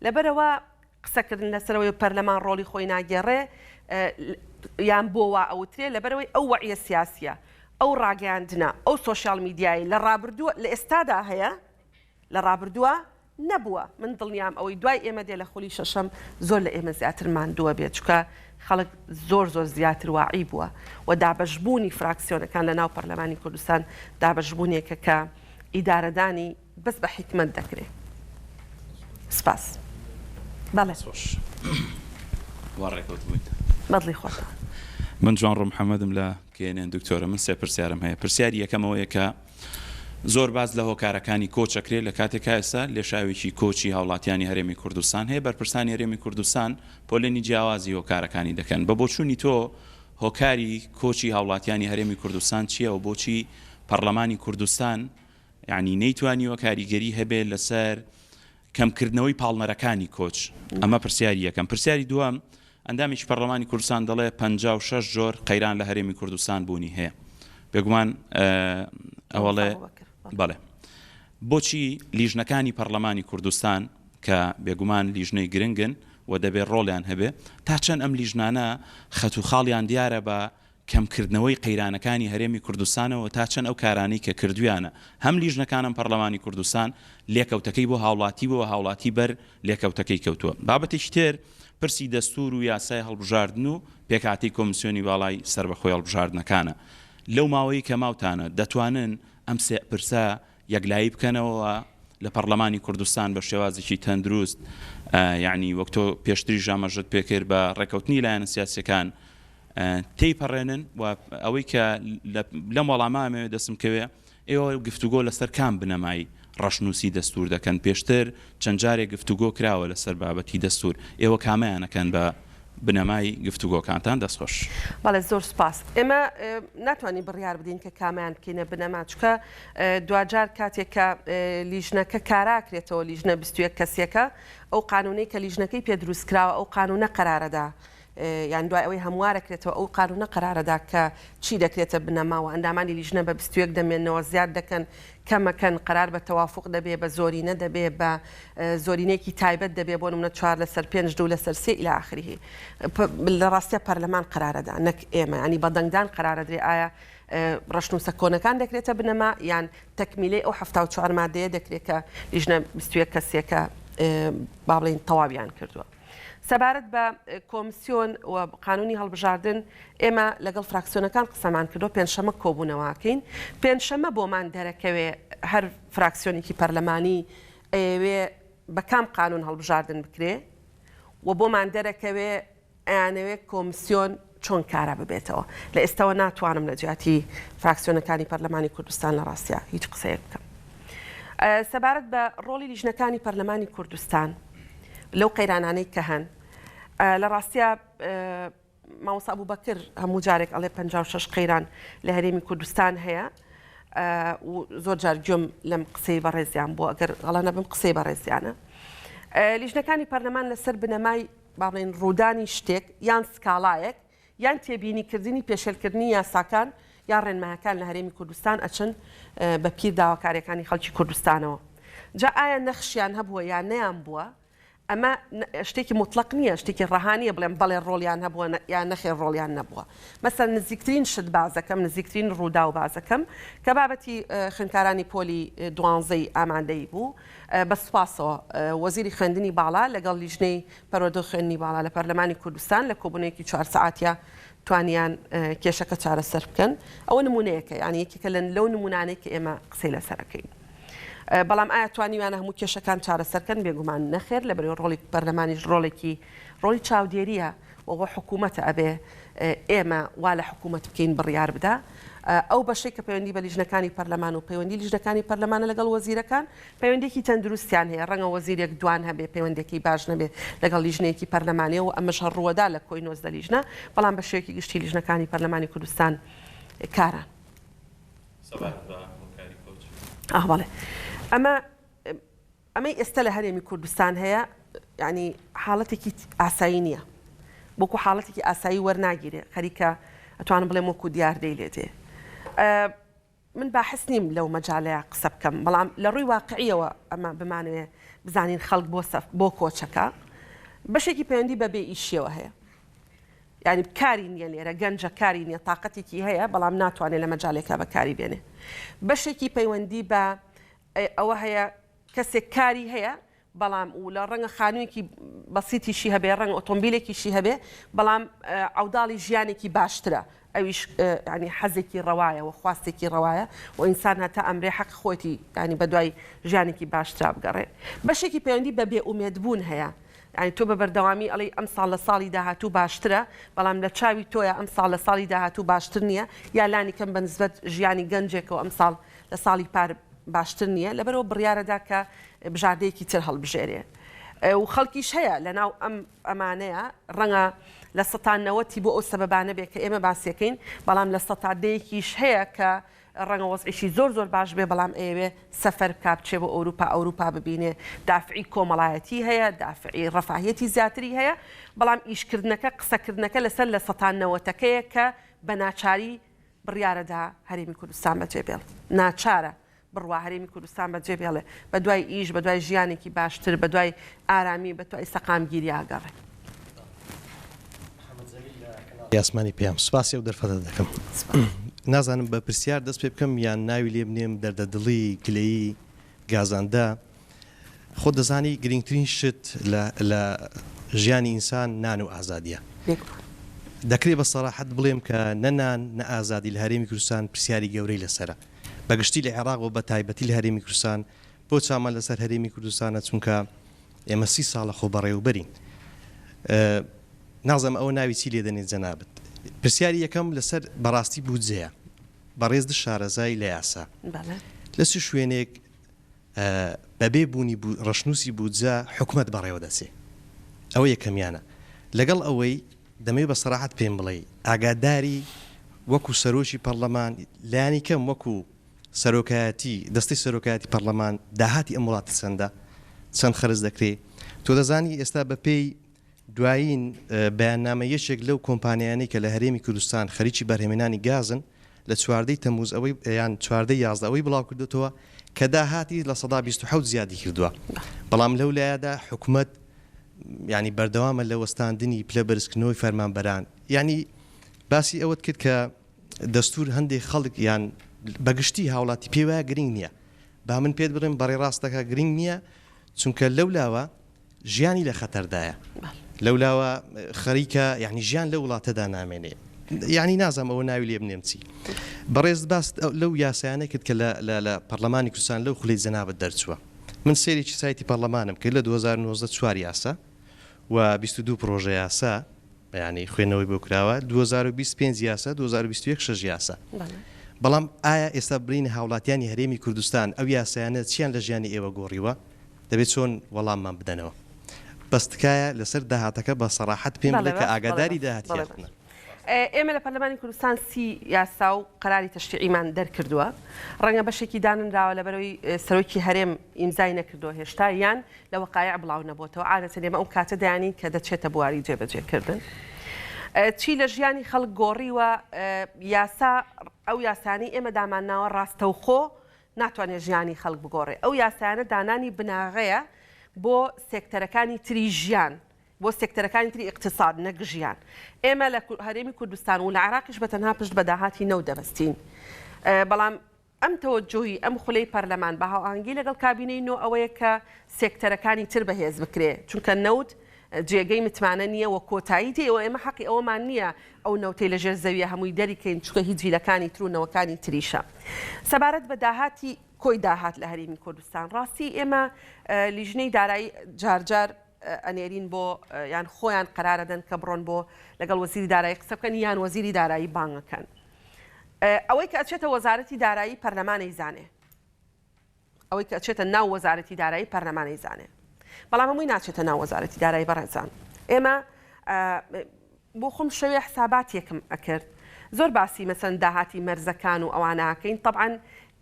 A: لەبەرئەوە قسەکردن لەسەر ئەوەی پەرلەمان ڕۆڵی خۆی ناگێڕێ یان بۆ وا ئەوترێ لەبەرئەوەی ئەو وەعیە سیاسیە ئەو ڕاگەیاندنە ئەو سۆشیال میدیایەی لە ڕابردووە لە ئێستادا هەیە لە ڕابردووە نەبووە من دڵنیام ئەوەی دوای ئێمە دێ لە خولی شەشەم زۆر لە ئێمە زیاتر ماندووە بێت چونکە خەڵک زۆر زۆر زیاتر واعی بووە و دابەشبوونی فراکسیۆنەکان لە ناو پەرلەمانی کوردستان دابەشبوونێکە کە ئیدارەدانی بەس بە حیکمەت دەکرێ. سپاس. بەڵێ.
C: خۆش وا ڕێکەوتبووین.
A: بەدڵی خۆتان.
C: من جوانڕۆ محەمەدم لە KNN دکتۆرە من سێ پرسیارم هەیە پرسیاری یەکەم ئەوەیە کە زۆر باس لە هۆکارەکانی کۆچ ئەکرێ لە کاتێکا ئێستا لێشاوێکی کۆچی هاوڵاتیانی هەرێمی کوردستان هەیە بەرپرسانی هەرێمی کوردستان پۆلێنی جیاوازی هۆکارەکانی دەکەن بە بۆچوونی تۆ هۆکاری کۆچی هاوڵاتیانی هەرێمی کوردستان چییە و بۆچی پەڕلەمانی کوردستان یانی نەیتوانیوە کاریگەری هەبێ لەسەر کەمکردنەوەی پاڵنەرەکانی کۆچ؟ ئەمە پرسیاری یەکەم. پرسیاری دووەم، ئەندامێکی پەڕلەمانی کوردستان دەڵێ 56 جۆر قەیران لە هەرێمی کوردستان بوونی هەیە. بێگومان ئەوەڵێ بەڵێ. بۆچی لیژنەکانی پەڕلەمانی کوردستان کە بێگومان لیژنەی گرنگن و دەبێ ڕۆڵیان هەبێ، تا چەند ئەم لیژنانە خەت و خاڵیان دیارە بە کەمکردنەوەی قەیرانەکانی هەرێمی کوردستانەوە تا چەند ئەو کارانەی کە کردویانە هەم لیژنەکان هەم پەڕلەمانی کوردستان لێکەوتەکەی بۆ هاوڵاتی بووە هاوڵاتی بەر لێکەوتەکەی کەوتووە. بابەتێکی تر پرسی دەستور و یاسای هەڵبژاردن و پێکهاتەی کۆمسیۆنی باڵای سەربەخۆی هەڵبژاردنەکانە. لەو ماوەی کە ماوتانە دەتوانن ئەم سێ پرسە یەکلایی بکەنەوە لە پەڕلەمانی کوردستان بە شێوازێکی تەندروست یەعنی وەک تۆ پێشتریش ئاماژەت پێکرد بە ڕێکەوتنی لایەنە سیاسیەکان تێیپەڕێنن و ئەوەی کە لەم وەڵامە ئەمەوێ دەستم کەوێ ئێوە گفتوگۆ لەسەر کام بنەمای ڕەشنووسی دەستوور دەکەن؟ پێشتر چەند جارێک گفتوگۆ کراوە لەسەر بابەتی دەستوور، ئێوە کامەیان ئەکەن بە بنەمای گفتوگۆکانتان؟ دەست خۆش.
A: بەڵێ زۆر سوپاس. ئێمە ناتوانین بڕیار بدەین کە کامەیان بکەینە بنەما، چونکە دواجار کاتێک کە لیژنەکە کاراکرێتەوە، لیژنە 21 کەسیەکە، ئەو قانوونەی کە لیژنەکەی پێ دروست کراوە، ئەو قانوونە قەرارەدا یان دوای ئەوەی هەموارەکرێتەوە ئەو قانونە قەرارەدا کە چی دەکرێتە بنەما و ئەندامانی لیژنە بە 21 دەمێنەوە زیاد دەکەن کەمەکەن قەرار بە تەوافوق دەبێ بە زۆرینە دەبێ بە زۆرینەیەکی تایبەت دەبێ بۆ نمونە چوار لەسەر پێنج دوو لەسەر سێ إلى آخره لە ڕاستیا پەرلەمان قەرارەدا نەک ئێمە ینی بە دەنگدان قەرارەدرێ ئایا ڕەشنووسە کۆنەکان دەکرێتە بنەما یان تەکمیلەی ئەو 74 مادەیە دەکرێت کە لیژنە 21 کەسیەکە با بڵێین تەواویان کردووە. سەبارەت بە کۆمسیۆن و قانونی هەڵبژاردن ئێمە لەگەڵ فراکسیۆنەکان قسەمان کردو پێنجشەمە کۆبوونەوەکەین پێنجشەمە بۆمان دەرەکەوێ هەر فراکسیۆنێکی پەرلەمانی ئەیەوێ بە کام قانون هەڵبژاردن بکرێ و بۆمان دەرەکەوێ ئەیانەوێ کۆمسیۆن چۆن کارا ببێتەوە لە ئێستاوە ناتوانم لە جیاتی فراکسیۆنەکانی پەرلەمانی کوردستان لە ڕاستیا هیچ قسەیەک بکەم سەبارەت بە ڕۆڵی لیژنەکانی پەرلەمانی کوردستان لەو قەیرانانەی کە هەن لە ڕاستیا مامۆستا ئەبوبەکر هەموو جارێک ئەڵێ 56 قەیران لە هەرێمی کوردستان هەیە و زۆر جار گوێم لەم قسەی بەڕێزیان بوو ئەگەر غەڵە نەبم قسەی بەڕێزیانە لیژنەکانی پەرلەمان لەسەر بنەمای. با بڵێین ڕوودانی شتێک یان سکاڵایەک یان تێبینیکردنی پێشێلکردنی یاساکان یان ڕێنمایەکان لە هەرێمی کوردستان ئەچن بە پیر داواکاریەکانی خەڵکی کوردستانەوە. جا ئایا نەخشیان هەبووە یان نەیان بووە ئەمە شتێکی موتڵەق نییە، شتێکی ڕەها نییە بڵێم بەڵێ ڕۆڵیان هەبووە یان نەخێر ڕۆڵیان نەبووە. مەسەلەن نزیکترین شت بازەکەم، نزیکترین ڕووداو بازەکەم کە بابەتی خوێندکارانی پۆلی دوانزەی ئامادەیی بوو، بە سوپاسەوە وەزیری خوێندنی باڵا لەگەڵ لیژنەی پەروەردە و خوێندنی باڵا لە پەرلەمانی کوردستان لە کۆبوونەوەیەکی چوار سەعاتیا توانیان کێشەکە چارەسەر بکەن. ئەوە نموونەیەکە، یانی یەکێکە لەو نموونانەی کە ئێمە قسەی لەسەر ئەکەین. بەڵام ئایا توانیویانە هەموو کێشەکان چارەسەر کەن؟ بێگومان نەخێر، لەبەرئەوەی ڕۆڵی پەرلەمانیش ڕۆڵێکی ڕۆڵی چاودێرییە و بۆ حکوومەتە ئەبێ ئێمە وا لە حکوومەت بکەین بڕیار بدا. ئەو بەشەی کە پەیوەندی بە لیژنەکانی پەرلەمان و پەیوەندی لیژنەکانی پەرلەمانە لەگەڵ وەزیرەکان پەیوەندیەکی تەندروستیان هەیە، ڕەنگە وەزیرێک دوان هەبێ پەیوەندیەکەی باش نەبێ لەگەڵ لیژنەیەکی پەرلەمانیەوە و ئەمەش هەر ڕووەدا لە کۆی 19 لیژنە، بەڵام بە شێوەیەکی گشتی لیژنەکانی پەرلەمانی کوردستان کاران.
C: سەبارەت بە هۆکاری کۆچ؟
A: ئاه بەڵێ ئەمە ئەمەی ئێستا لە هەرێمی کوردستان هەیە یانی حاڵەتێکی ئاسایی نییە وەکو حاڵەتێکی ئاسایی وەرناگیرێ خەریکە ئەتوانم بڵێم وەکو دیاردەی لێ دێ من باحس نیم لەو مەجالەیا قسە بکەم بەڵام لە ڕووی واقعیەوە ئەمە بمانەوێ بزانین خەڵک بۆ سەف بۆ کۆچەکە بەشێکی پەیوەندی بە بێ ئیشیەوە هەیە یانی کاری نییە لێرە گەنجە کاری نییە تااقەتێکی هەیە بەڵام ناتوانێت لە مەجالێکا بەکاری بێنێ بەشێکی پەیوەندی بە ئەوە هەیە کەسێک کاری هەیە بەڵام و لە ڕەنگە خانوویەکی بەسیتیشی هەبێ، ڕەنگە ئۆتۆمبیلێکیشی هەبێ، بەڵام عەوداڵی ژیانێکی باشترە، ئەویش یانی حەزێکی ڕەوایە و خواستێکی ڕەوایە و ئینسان هەتا ئەمرێ حەقی خۆیەتی یانی بەدوای ژیانێکی باشترا بگەڕێ. بەشێکی پەیوەندی بە بێ ئومێد بوون هەیە، یانی تۆ بە بەردەوامی ئەڵێی ئەمساڵ لە ساڵی داهاتوو باشترە، بەڵام لە چاوی تۆیا ئەمساڵ لە ساڵی داهاتوو باشتر نییە، یا لانی کەم بە نسبەت ژیانی گەنجێکەوە ئەمساڵ لە ساڵی پار باشتر نییە، لەبەرئەوە بڕیارەدا کە بژاردەیەکی تر هەڵبژێرێ و خەڵکیش هەیە لەناو ئەم ئەمانەیە ڕەنگە لە سەتا نەوەتی بۆ ئەو سەبەبانە بێ کە ئێمە باسیەکەین بەڵام لە سەتا دەیەکیش هەیە کە ڕەنگە وەزعیشی زۆر زۆر باش بێ بەڵام ئەیەوێ سەفەر بکا بچێ بۆ ئەوروپا ئەوروپا ببینێ دافعی کۆمەڵایەتی هەیە دافعی ڕەفاهیەتی زیاتری هەیە بەڵام ئیشکردنەکە قسەکردنەکە لەسەر لە سەتا نەوەتەکەیە کە بە ناچاری بڕیارەدا هەرێمی کوردستان بەجێ بێڵێت ناچارە بڕوا هەرێمی کوردستان بەجێ بێڵێ بەدوای ئیش بەدوای ژیانێکی باشتر بەدوای ئارامی بەدوای سەقامگیری ئاگەڕێ.
D: ئاسمانی پەیام سوپاسی ئەو دەرفەتە دەکەم. نازانم بە پرسیار دەست پێ بکەم یان ناوی لێ بنێم دەردەدڵی، گلەیی، گازاندە. خۆت دەزانی گرینگترین شت لە لە ژیانی ئینسان نان و ئازادیە.
A: بێگومان.
D: دەکرێ بە سەراحەت بڵێم کە نە نان نە ئازادی لە هەرێمی کوردستان پرسیاری گەورەی لەسەرە. بە گشتی لە عێراق و بە تایبەتی لە هەرێمی کوردستان. بۆ چاومان لەسەر هەرێمی کوردستانە چونکە ئێمە سی ساڵە خۆبەڕێوەبەرین. نازانم ئەوە ناوی چی لێ دەنێی جەنابت. پرسیاری یەکەم لەسەر بەڕاستی بودجەیە. بەڕێزت شارەزای لە یاسا.
A: بەڵێ.
D: لە چ شوێنێک بەبێ بوونی ڕەشنووسی بودجە حکومەت بەڕێوە دەچێ؟ ئەوە یەکەمیانە. لەگەڵ ئەوەی دەمەوێ بە سەراحەت پێم بڵێی ئاگاداری وەکو سەرۆکی پەڕلەمان لانی کەم وەکو سەرۆکایەتی دەستەی سەرۆکایەتی پەڕلەمان داهاتی ئەم وڵاتە چەندە؟ چەند خەرج دەکرێ؟ تۆ دەزانی ئێستا بەپێی دوایین بەیاننامە یەکێک لەو کۆمپانیانەی کە لە هەرێمی کوردستان خەریکی بەرهەمهێنانی گازن لە چواردەی تەمووز ئەوەی یان چواردەی 11 ئەوەی بڵاوکردۆتەوە کە داهاتی 25% زیادی کردووە بەڵام لەو لایەدا حکومەت یانی بەردەوامە لە وەستاندنی پلە بەرزکردنەوەی فەرمانبەران یانی باسی ئەوەت کرد کە دەستور هەندێک خەڵک یان بەگشتی هاوڵاتی پێی وایە گرنگ نییە با من پێت بڵێم بەڕێ ڕاست دەکات گرنگ نییە چونکە لەو لاوە ژیانی لە خەتەردایە لەو لاوە خەریکە یعنی ژیان لەو وڵاتەدا نامێنێ یعنی نازانم ئەوە ناوی لێ بنێم چی بەڕێز باست لەو یاسایانە کرد کە لە پەرلەمانی کوردستان لەو خولەی جەنابت دەرچووە من سەیرێکی سایتی پەڕلەمانم کرد لە 2019 چوار یاسا و 22 پڕۆژە یاسا یانی خوێندنەوەی بۆ کراوە 2020 پێنج یاسا 2021 شەش یاسا بەڵام ئایا ئێستا بڵێین هاوڵاتیانی هەرێمی کوردستان ئەو یاسایانە چیان لە ژیانی ئێوە گۆڕیوە دەبێت چۆن وەڵاممان بدەنەوە بەس تکایە لەسەر داهاتەکە بە سەڕاحەت پێم بڵێ کە ئاگاداری داهاتی یاخود نا.
A: ئێمە لە پەرلەمانی کوردستان سی یاسا و قەراری تەشریعیمان دەرکردووە، ڕەنگە بەشێکی دانەنراوە لەبەرئەوەی سەرۆکی هەرێم ئیمزای نەکردووە هێشتا یان لە وەقایع بڵاو نەبۆتەوە، عادەتەن ئێمە ئەو کاتە دەیانین کە دەچێتە بواری جێبەجێکردن. چی لە ژیانی خەڵک گۆڕیوە؟ یاسا ئەو یاسانەی ئێمە دامانناوە ڕاستەوخۆ ناتوانێت ژیانی خەڵک بگۆڕێ، ئەو یاسایانە دانانی بناغەیە بۆ سێکتەرەکانی تری ژیان، بۆ سێکتەرەکانی تری ئیقتیساد نەک ژیان. ئێمە لە هەرێمی کوردستان و لە عێراقیش بە تەنها پشت بە داهاتی نەوت دەبەستین. بەڵام ئەم تەوەجوهی ئەم خولەی پەرلەمان بە هاوئاهەنگی لەگەڵ کابینەی نۆ ئەوەیە کە سێکتەرەکانی تر بەهێز بکرێ، چونکە نەوت جێگەی متمانە نییە و کۆتایی دێ و ئێمە حەقی ئەوەمان نییە ئەو نەوتەی لە ژێر زەویە هەمووی دەریکەین چونکە هی جیلەکانی تر و نەوەکانی تریشە. سەبارەت بە داهاتی کۆی داهات لە هەرێمی کوردستان ڕاستی ئێمە لیژنەی دارایی جارجار ئەنێرین بۆ یان خۆیان قەرارەدەن کە بڕۆن بۆ لەگەڵ وەزیری دارایی قسە بکەن یان وەزیری دارایی بانگەکەن ئەوەی کە ئەچێتە وەزارەتی دارایی پەرلەمان ئەیزانێ ئەوەی کە ئەچێتە ناو وەزارەتی دارایی پەرلەمان ئەیزانێ بەڵام هەمووی ناچێتە ناو وەزارەتی دارایی بەڕێزان ئێمە بۆ خۆم شەوێ حساباتێکم ئەکرد زۆر باسی مەسەن داهاتی مەرزەکان و ئەوانە ئەکەین تەبعەن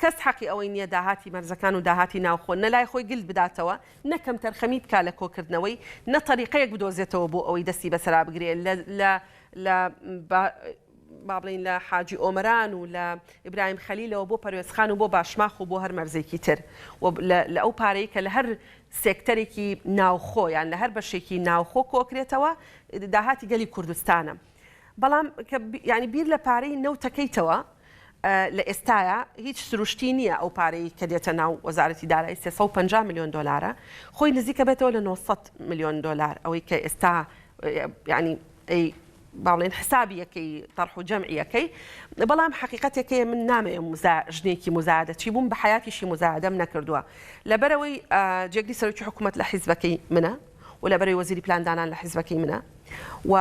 A: کەس حەقی ئەوەی نییە داهاتی مەرزەکان و داهاتی ناوخۆ نە لای خۆی گلت بداتەوە نە کەمتەرخەمی بکا لە کۆکردنەوەی نە تەریقەیەک بدۆزێتەوە بۆ ئەوەی دەستی بەسەرا بگرێ لە لە لە با بڵێین لە حاجی ئۆمەران و لە ئیبراهیم خەلیلەوە بۆ پەروێزخان و بۆ باشماخ و بۆ هەر مەرزێکی تر و لە ئەو پارەی کە لە هەر سێکتەرێکی ناوخۆ یان لە هەر بەشێکی ناوخۆ کۆکرێتەوە داهاتی گەلی کوردستانە بەڵام کە یانی بیر لە پارەی نەوتەکەیتەوە لە ئێستایا هیچ سروشتی نییە ئەو پارەی کە دێتە ناو وەزارەتی دارایی 350 میلیۆن دۆلارە خۆی نزیکە بێتەوە لە 900 میلیۆن دۆلار ئەوەی کە ئێستا ینی ئەی با بڵێن حسابیەکەی تەرح و جەمعیەکەی بەڵام حەقیقەتێک هەیە من نامەوێ موزا ژنێکی موزایەدە چی بووم بە حەیاتیشی موزایەدەم نەکردووە لەبەرئەوەی جێگری سەرۆکی حکوومەت لە حیزبەکەی منە و لەبەرەی وەزیری پلاندانان لە حیزبەکەی منە و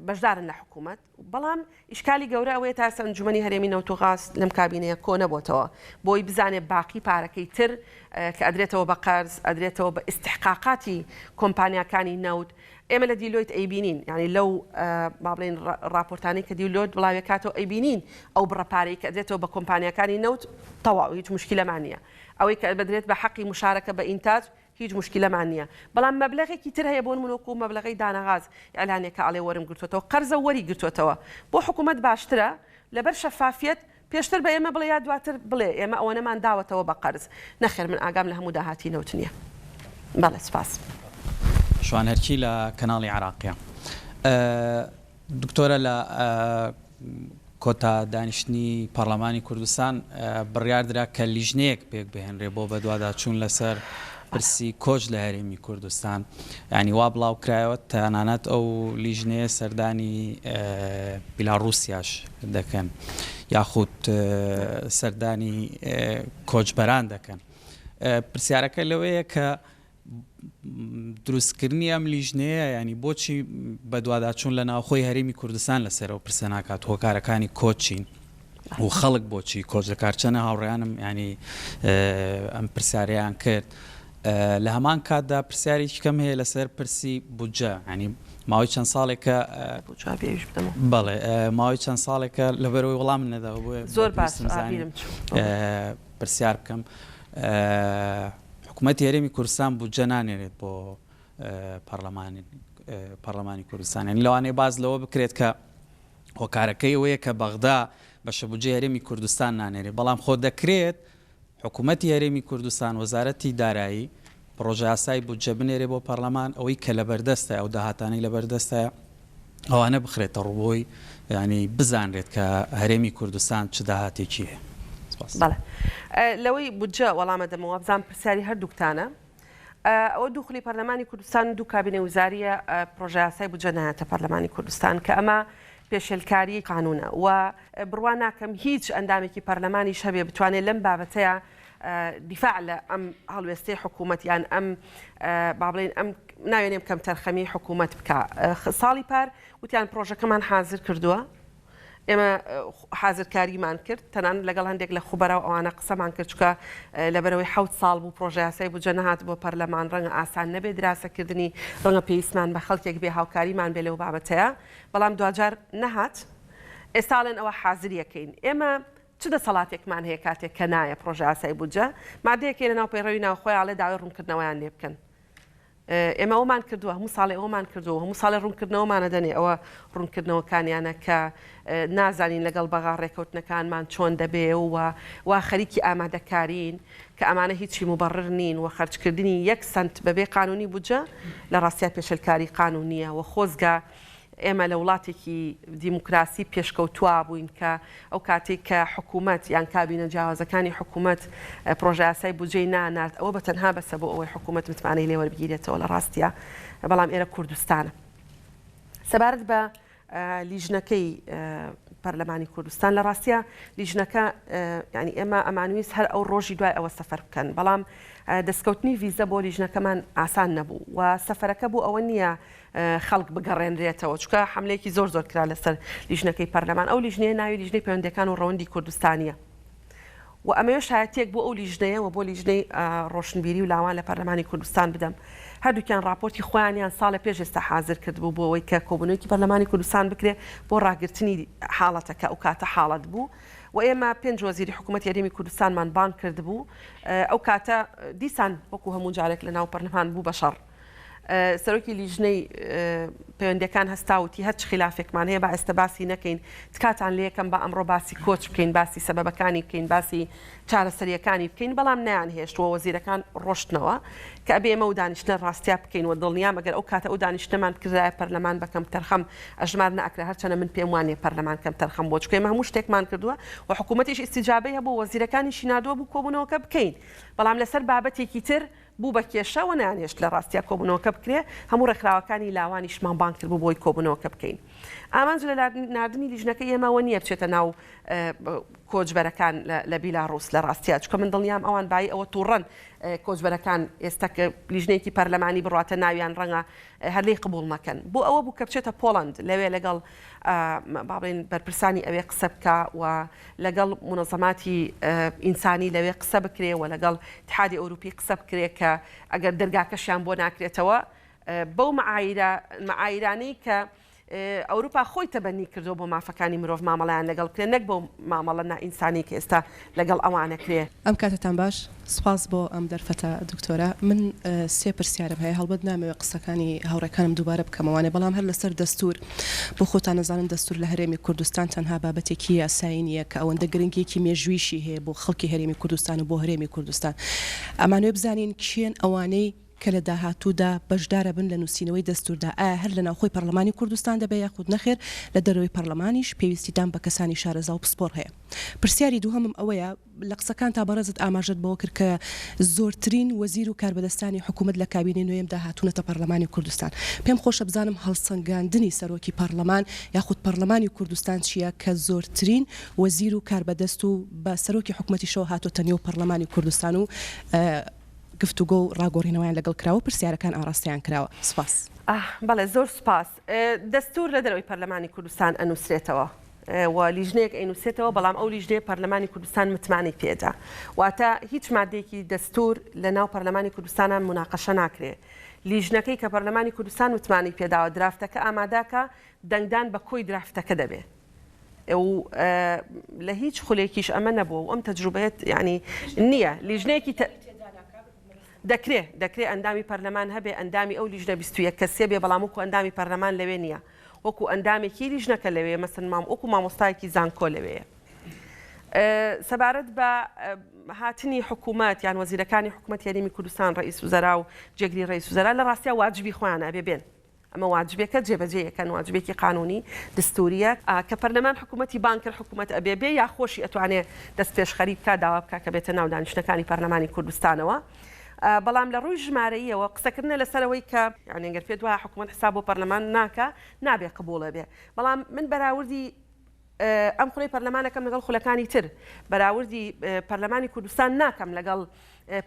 A: بەشدارن لە حکوومەت بەڵام ئیشکالی گەورە ئەوەیە تا ئێستا ئەنجومەنی هەرێمی نەوت و غاز لەم کابینەیە کۆ نەبۆتەوە بۆی بزانێ باقی پارەکەی تر کە ئەدرێتەوە بە قەرز ئەدرێتەوە بە ئیستحقاقاتی کۆمپانیاکانی نەوت ئێمە لە دیلۆیت ئەیبینین یانی لەو با بڵێین ڕاپۆرتانەی کە دیلۆیت بڵاوێکاتەوە ئەیبینین ئەو بڕە پارەی کە ئەدرێتەوە بە کۆمپانیاکانی نەوت تەواو هیچ مشکلەمان نییە ئەوەی کە بدرێت بە حەقی مشارەکە بە ئینتاج هیچ مشکلەمان نییە بەڵام مەبلەغێکی تر هەیە بۆ نمونە وەکو مەبلەغەی دانەغاز ئیعلانێکە ئەڵێ وەرم گرتووەتەوە قەرزە وەری گرتووەتەوە بۆ حکوومەت باشترە لەبەر شەفافیەت پێشتر بە ئێمە بڵێ یا دواتر بڵێ ئێمە ئەوەنەمان داوەتەوە بە قەرز. نەخێر من ئاگام لە هەموو داهاتی نەوت نییە. بەڵێ سوپاس.
E: شوان هەرکی لە کەناڵی عێراقیە. دکتۆرە لە کۆتا دانیشتنی پەڕلەمانی کوردستان بڕیاردرا کە لیژنەیەک پێکبهێنرێ بۆ بەدواداچوون لەسەر پرسی کۆچ لە هەرێمی کوردستان یانی وا بڵاو کرایەوە تەنانەت ئەو لیژنەیە سەردانی بیلاڕوسیاش دەکەن یاخود سەردانی کۆچبەران دەکەن پرسیارەکە لەوەیە کە دروستکردنی ئەم لیژنەیە ینی بۆچی بەدواداچوون لە ناوخۆی هەرێمی کوردستان لەسەرەوە پرسە ناکات هۆکارەکانی کۆچین و خەڵک بۆچی کۆچ دەکات چەنە هاوڕێیانم ینی ئەم پرسیارەیان کرد لە هەمان کاتدا پرسیارێکی کەم هەیە لەسەر پرسی بودجە ینی ماوەی چەند ساڵێکە بەڵێ ماوەی چەند ساڵێکە لەبەرەوەی وەڵام نەداوە بۆیە
A: زۆر باش
E: پرسیار بکەم حکوومەتی هەرێمی کوردستان بودجە نانێرێت بۆ پەرلەمانی پەرلەمانی کوردستان یعنی لەوانەیە باز لەوە بکرێت کە هۆکارەکەی ئەوەیە کە بەغدا بەشە بودجەی هەرێمی کوردستان نانێرێت، بەڵام خۆ دەکرێت حکوومەتی هەرێمی کوردستان، وەزارەتی دارایی پڕۆژەیاسای بودجە بنێرێ بۆ پەرلەمان، ئەوەی کە لەبەردەستە، ئەو داهاتانەی لەبەردەستە ئەوانە بخرێتە ڕوو بۆی یانی بزانرێت کە هەرێمی کوردستان چ داهاتێکی هەیە. سپاس.
A: بەڵێ. لەوەی بودجە وەڵام ئەدەمەوە، وابزانم پرسیاری هەردووکتانە. ئەوە دوو خولی پەرلەمانی کوردستان و دوو کابینەی وزاریە پرۆژەیاسای بودجە نایەتە پەرلەمانی کوردستان کە ئەمە پێشێلکاری قانونە و بڕوا ناکەم هیچ ئەندامێکی پەرلەمانیش هەبێ بتوانێت لەم بابەتەیە دیفاع لە ئەم هەڵوێستەی حکوومەت یان ئەم با بڵێین ئەم ناوێنێم کەمتەرخەمی حکوومەت بکە ساڵی پار وتیان پرۆژەکەمان حازر کردووە. ئێمە حازرکاریمان کرد، تەنانەت لەگەڵ هەندێک لە خوبەرا و ئەوانە قسەمان کرد، چونکە لەبەرئەوەی حەوت ساڵ بوو پڕۆژەیاسای بودجە نەهاتبووە پەرلەمان، ڕەنگە ئاسان نەبێ دراسەکردنی، ڕەنگە پێویستمان بە خەڵکێک بێ هاوکاریمان بێ لەو بابەتەیا، بەڵام دواجار نەهات. ئێستا ئەڵێن ئەوە حازریەکەین. ئێمە چ دەسەڵاتێکمان هەیە کاتێک کە نایە پڕۆژەیاسای بودجە؟ مادەیەک هەیە لەناو پەیڕەوی ناوخۆیا ئەڵێ داوای ڕوونکردنەوەیان لێ بکەن. ئێمە ئەوەمان کردووە، هەموو ساڵێ ئەوەمان کردووە و هەموو ساڵێ ڕوونکردنەوەمان ئەدەنێ، ئەوە ڕوونکردنەوەکانیانە کە نازانین لەگەڵ بەغا ڕێکەوتنەکانمان چۆن دەبێ و وا خەریکی ئامادەکارین کە ئەمانە هیچی موبەڕر نین و خەرجکردنی یەک سەنت بەبێ قانونی بودجە لە ڕاستیا پێشێلکاری قانونییە و خۆزگە ئێمە لە وڵاتێکی دیموکراسی پێشکەوتووا بووین کە ئەو کاتەی کە حکوومەت یان کابینە جیاوازەکانی حکوومەت پرۆژەیاسای بودجەی نانارد ئەوە بە تەنها بەسە بۆ ئەوەی حکوومەت متمانەی لێ وەربگیرێتەوە لە ڕاستیا بەڵام ئێرە کوردستانە. سەبارەت بە لیژنەکەی پەرلەمانی کوردستان لە ڕاستیا لیژنەکە یانی ئێمە ئەمانویست هەر ئەو ڕۆژی دوای ئەوە سەفەر بکەن بەڵام دەستکەوتنی ڤیزە بۆ لیژنەکەمان ئاسان نەبوو و سەفەرەکە بۆ ئەوە نییە خەڵک بگەڕێنرێتەوە، چونکە حەملەیەکی زۆر زۆر کرا لەسەر لیژنەکەی پەرلەمان، ئەو لیژنەیە ناوی لیژنەی پەیوەندیەکان و ڕەوەندی کوردستانیە و ئەمەوێ شایەتیەک بۆ ئەو لیژنەیە و بۆ لیژنەی ڕۆشنبیری و لاوان لە پەرلەمانی کوردستان بدەم. هەردووکیان ڕاپۆرتی خۆیانیان ساڵێ پێش ئێستا حازر کردبوو بۆ ئەوەی کە کۆبوونەوەیەکی پەرلەمانی کوردستان بکرێ بۆ ڕاگرتنی حاڵەتەکە، ئەو کاتە حاڵەت بوو و ئێمە پێنج وەزیری حکوومەتی هەرێمی کوردستانمان بانگ کردبوو، ئەو کاتە دیسان وەکوو هەموو جارێک لە ناو پەرلەمان بوو بە شەڕ. سەرۆکی لیژنەی پەیوەندیەکان هەستا وتی هەرچ خیلافێکمان هەیە با ئێستا باسی نەکەین تکاتان لێکەم با ئەمڕۆ باسی کۆچ بکەین باسی سەبەبەکانی بکەین باسی چارەسەریەکانی بکەین بەڵام نەیان هێشت و وەزیرەکان ڕۆشتنەوە کە ئەبێ ئێمە و دانیشتنە ڕاستیا بکەین و دڵنیام ئەگەر ئەو کاتە ئەو دانیشتنەمان بکردایە پەرلەمان بە کەمتەرخەم ئەژمار نەئەکرا هەرچەنە من پێم وانیە پەرلەمان کەمتەرخەم بووە چونکە ئێمە هەموو شتێکمان کردووە و حکوومەتیش ئیستیجابەی هەبوو وەزیرەکانیشی ناردووە بوو کۆبوونەوەکە بکەین بەڵام لەسەر بابەتێکی تر بوو بە کێشە و نەیانهێشت لە ڕاستیا کۆبوونەوەکە بکرێ، هەموو ڕێکخراوەکانی لاوانیشمان بانگ کردبوو بۆی کۆبوونەوەکە بکەین. ئامانج لە ناردنی لیژنەکەی ئێمە ئەوە نییە بچێتە ناو کۆچبەرەکان لە بیلاڕووس لە ڕاستیا، چونکە من دڵنیام ئەوان بایی ئەوە تووڕەن کۆچبەرەکان ئێستا کە لیژنەیەکی پەرلەمانی بڕواتە ناویان ڕەنگە هەر لێی قبوڵ نەکەن. بۆ ئەوە بوو کە بچێتە پۆڵەند لەوێ لەگەڵ با بڵێین بەرپرسانی ئەوێ قسە بکا و لەگەڵ مونەزەماتی ئینسانی لەوێ قسە بکرێ و لەگەڵ ئیتحادی ئەوروپی قسە بکرێ کە ئەگەر دەرگاکەشیان بۆ ناکرێتەوە بەو معایرە معایرانەی کە ئەوروپا خۆی تەبەنی کردووە بۆ مافەکانی مرۆڤ مامەڵەیان لەگەڵ بکرێ نەک بەو مامەڵە نائینسانی کە ئێستا لەگەڵ ئەوانەکرێ.
F: ئەم کاتەتان باش، سوپاس بۆ ئەم دەرفەتە دکتۆرە. من سێ پرسیارم هەیە، هەڵبەت نامەوێت قسەکانی هاوڕێکانم دووبارە بکەمەوانێ، بەڵام هەر لەسەر دەستوور، بۆ خۆتان ئەزانن دەستوور لە هەرێمی کوردستان تەنها بابەتێکی یاسایی نییە کە ئەوەندە گرنگییەکی مێژوویشی هەیە بۆ خەڵکی هەرێمی کوردستان و بۆ هەرێمی کوردستان. ئەمانەوێ بزانین کێن ئەوانەی کە لە داهاتوودا بەشدارەبن لە نووسینەوەی دەستووردا، ئایا هەر لە ناوخۆی پەڕلەمانی کوردستان دەبێ یاخود نەخێر لە دەرەوەی پەڕلەمانیش پێویستیتان بە کەسانی شارەزا و پسپۆڕ هەیە؟ پرسیاری دووهەمم ئەوەیە، لە قسەکانتا بەڕێزت ئاماژەت بەوە کرد کە زۆرترین وەزیر و کاربەدەستانی حکوومەت لە کابینەی نۆیەمدا هاتوونەتە پەڕلەمانی کوردستان. پێم خۆشە بزانم هەڵسەنگاندنی سەرۆکی پەڕلەمان یاخود پەڕلەمانی کوردستان چییە کە زۆرترین وەزیر و کاربەدەست و بە سەرۆکی حکومەتیشەوە هاتۆتە نێو پەڕلەمانی کوردستان و گفتوگۆ و ڕاگۆڕینەوەیان لەگەڵ کراوە و پرسیارەکان ئاڕاستەیان کراوە. سوپاس.
A: بەڵێ زۆر سوپاس. دەستوور لە دەرەوەی پەرلەمانی کوردستان ئەنووسرێتەوە و لیژنەیەک ئەینووسێتەوە، بەڵام ئەو لیژنەیە پەرلەمانی کوردستان متمانەی پێدا. واتە هیچ مادەیەکی دەستوور لە ناو پەرلەمانی کوردستانا موناقەشە ناکرێ. لیژنەکەی کە پەرلەمانی کوردستان متمانەی پێداوە درافتەکە ئاماداکا، دەنگدان بە کۆی درافتەکە دەبێ. و لە هیچ خولێکیش ئەمە نەبووە و ئەم تەجروبەیەت یانی نییە لیژنەیەکی دەکرێ دەکرێ ئەندامی پەرلەمان هەبێ ئەندامی ئەو لیژنە 21 کەسیە بێ بەڵام وەکو ئەندامی پەرلەمان لەوێ نییە وەکو ئەندامێکی لیژنەکە لەوێ مەسن مام وەکو مامۆستایەکی زانکۆ لەوەیە سەبارەت بە هاتنی حکوومەت یان وەزیرەکانی حکوومەت هەرێمی کوردستان ڕئیس وزەرا و جێگری ڕئیس وزەرا لە ڕاستیا واجبی خۆیان ئەبێ بێن ئەمە واجبێکە جێبەجێی ئەکەن، واجبێکی قانونی، دستوریە، کە پەرلەمان حکومەتی بانگ کرد حکومەت ئەبێ بێ یا خۆشی ئەتوانێ دەستپێشخەری بکا داوا بکا کە بێتە ناو دانیشتنەکانی پەرلەمانی کوردستانەوە بەڵام لە ڕووی ژمارەییەوە قسەکردنە لەسەر ئەوەی کە یانی گەر پێت وایە حکومەت حساب بۆ پەرلەمان ناکا نابێ قبوڵە بێ بەڵام من بەراوردی ئەم خولەی پەرلەمان ئەکەم لەگەڵ خولەکانی تر، بەراوردی پەرلەمانی کوردستان ناکەم لەگەڵ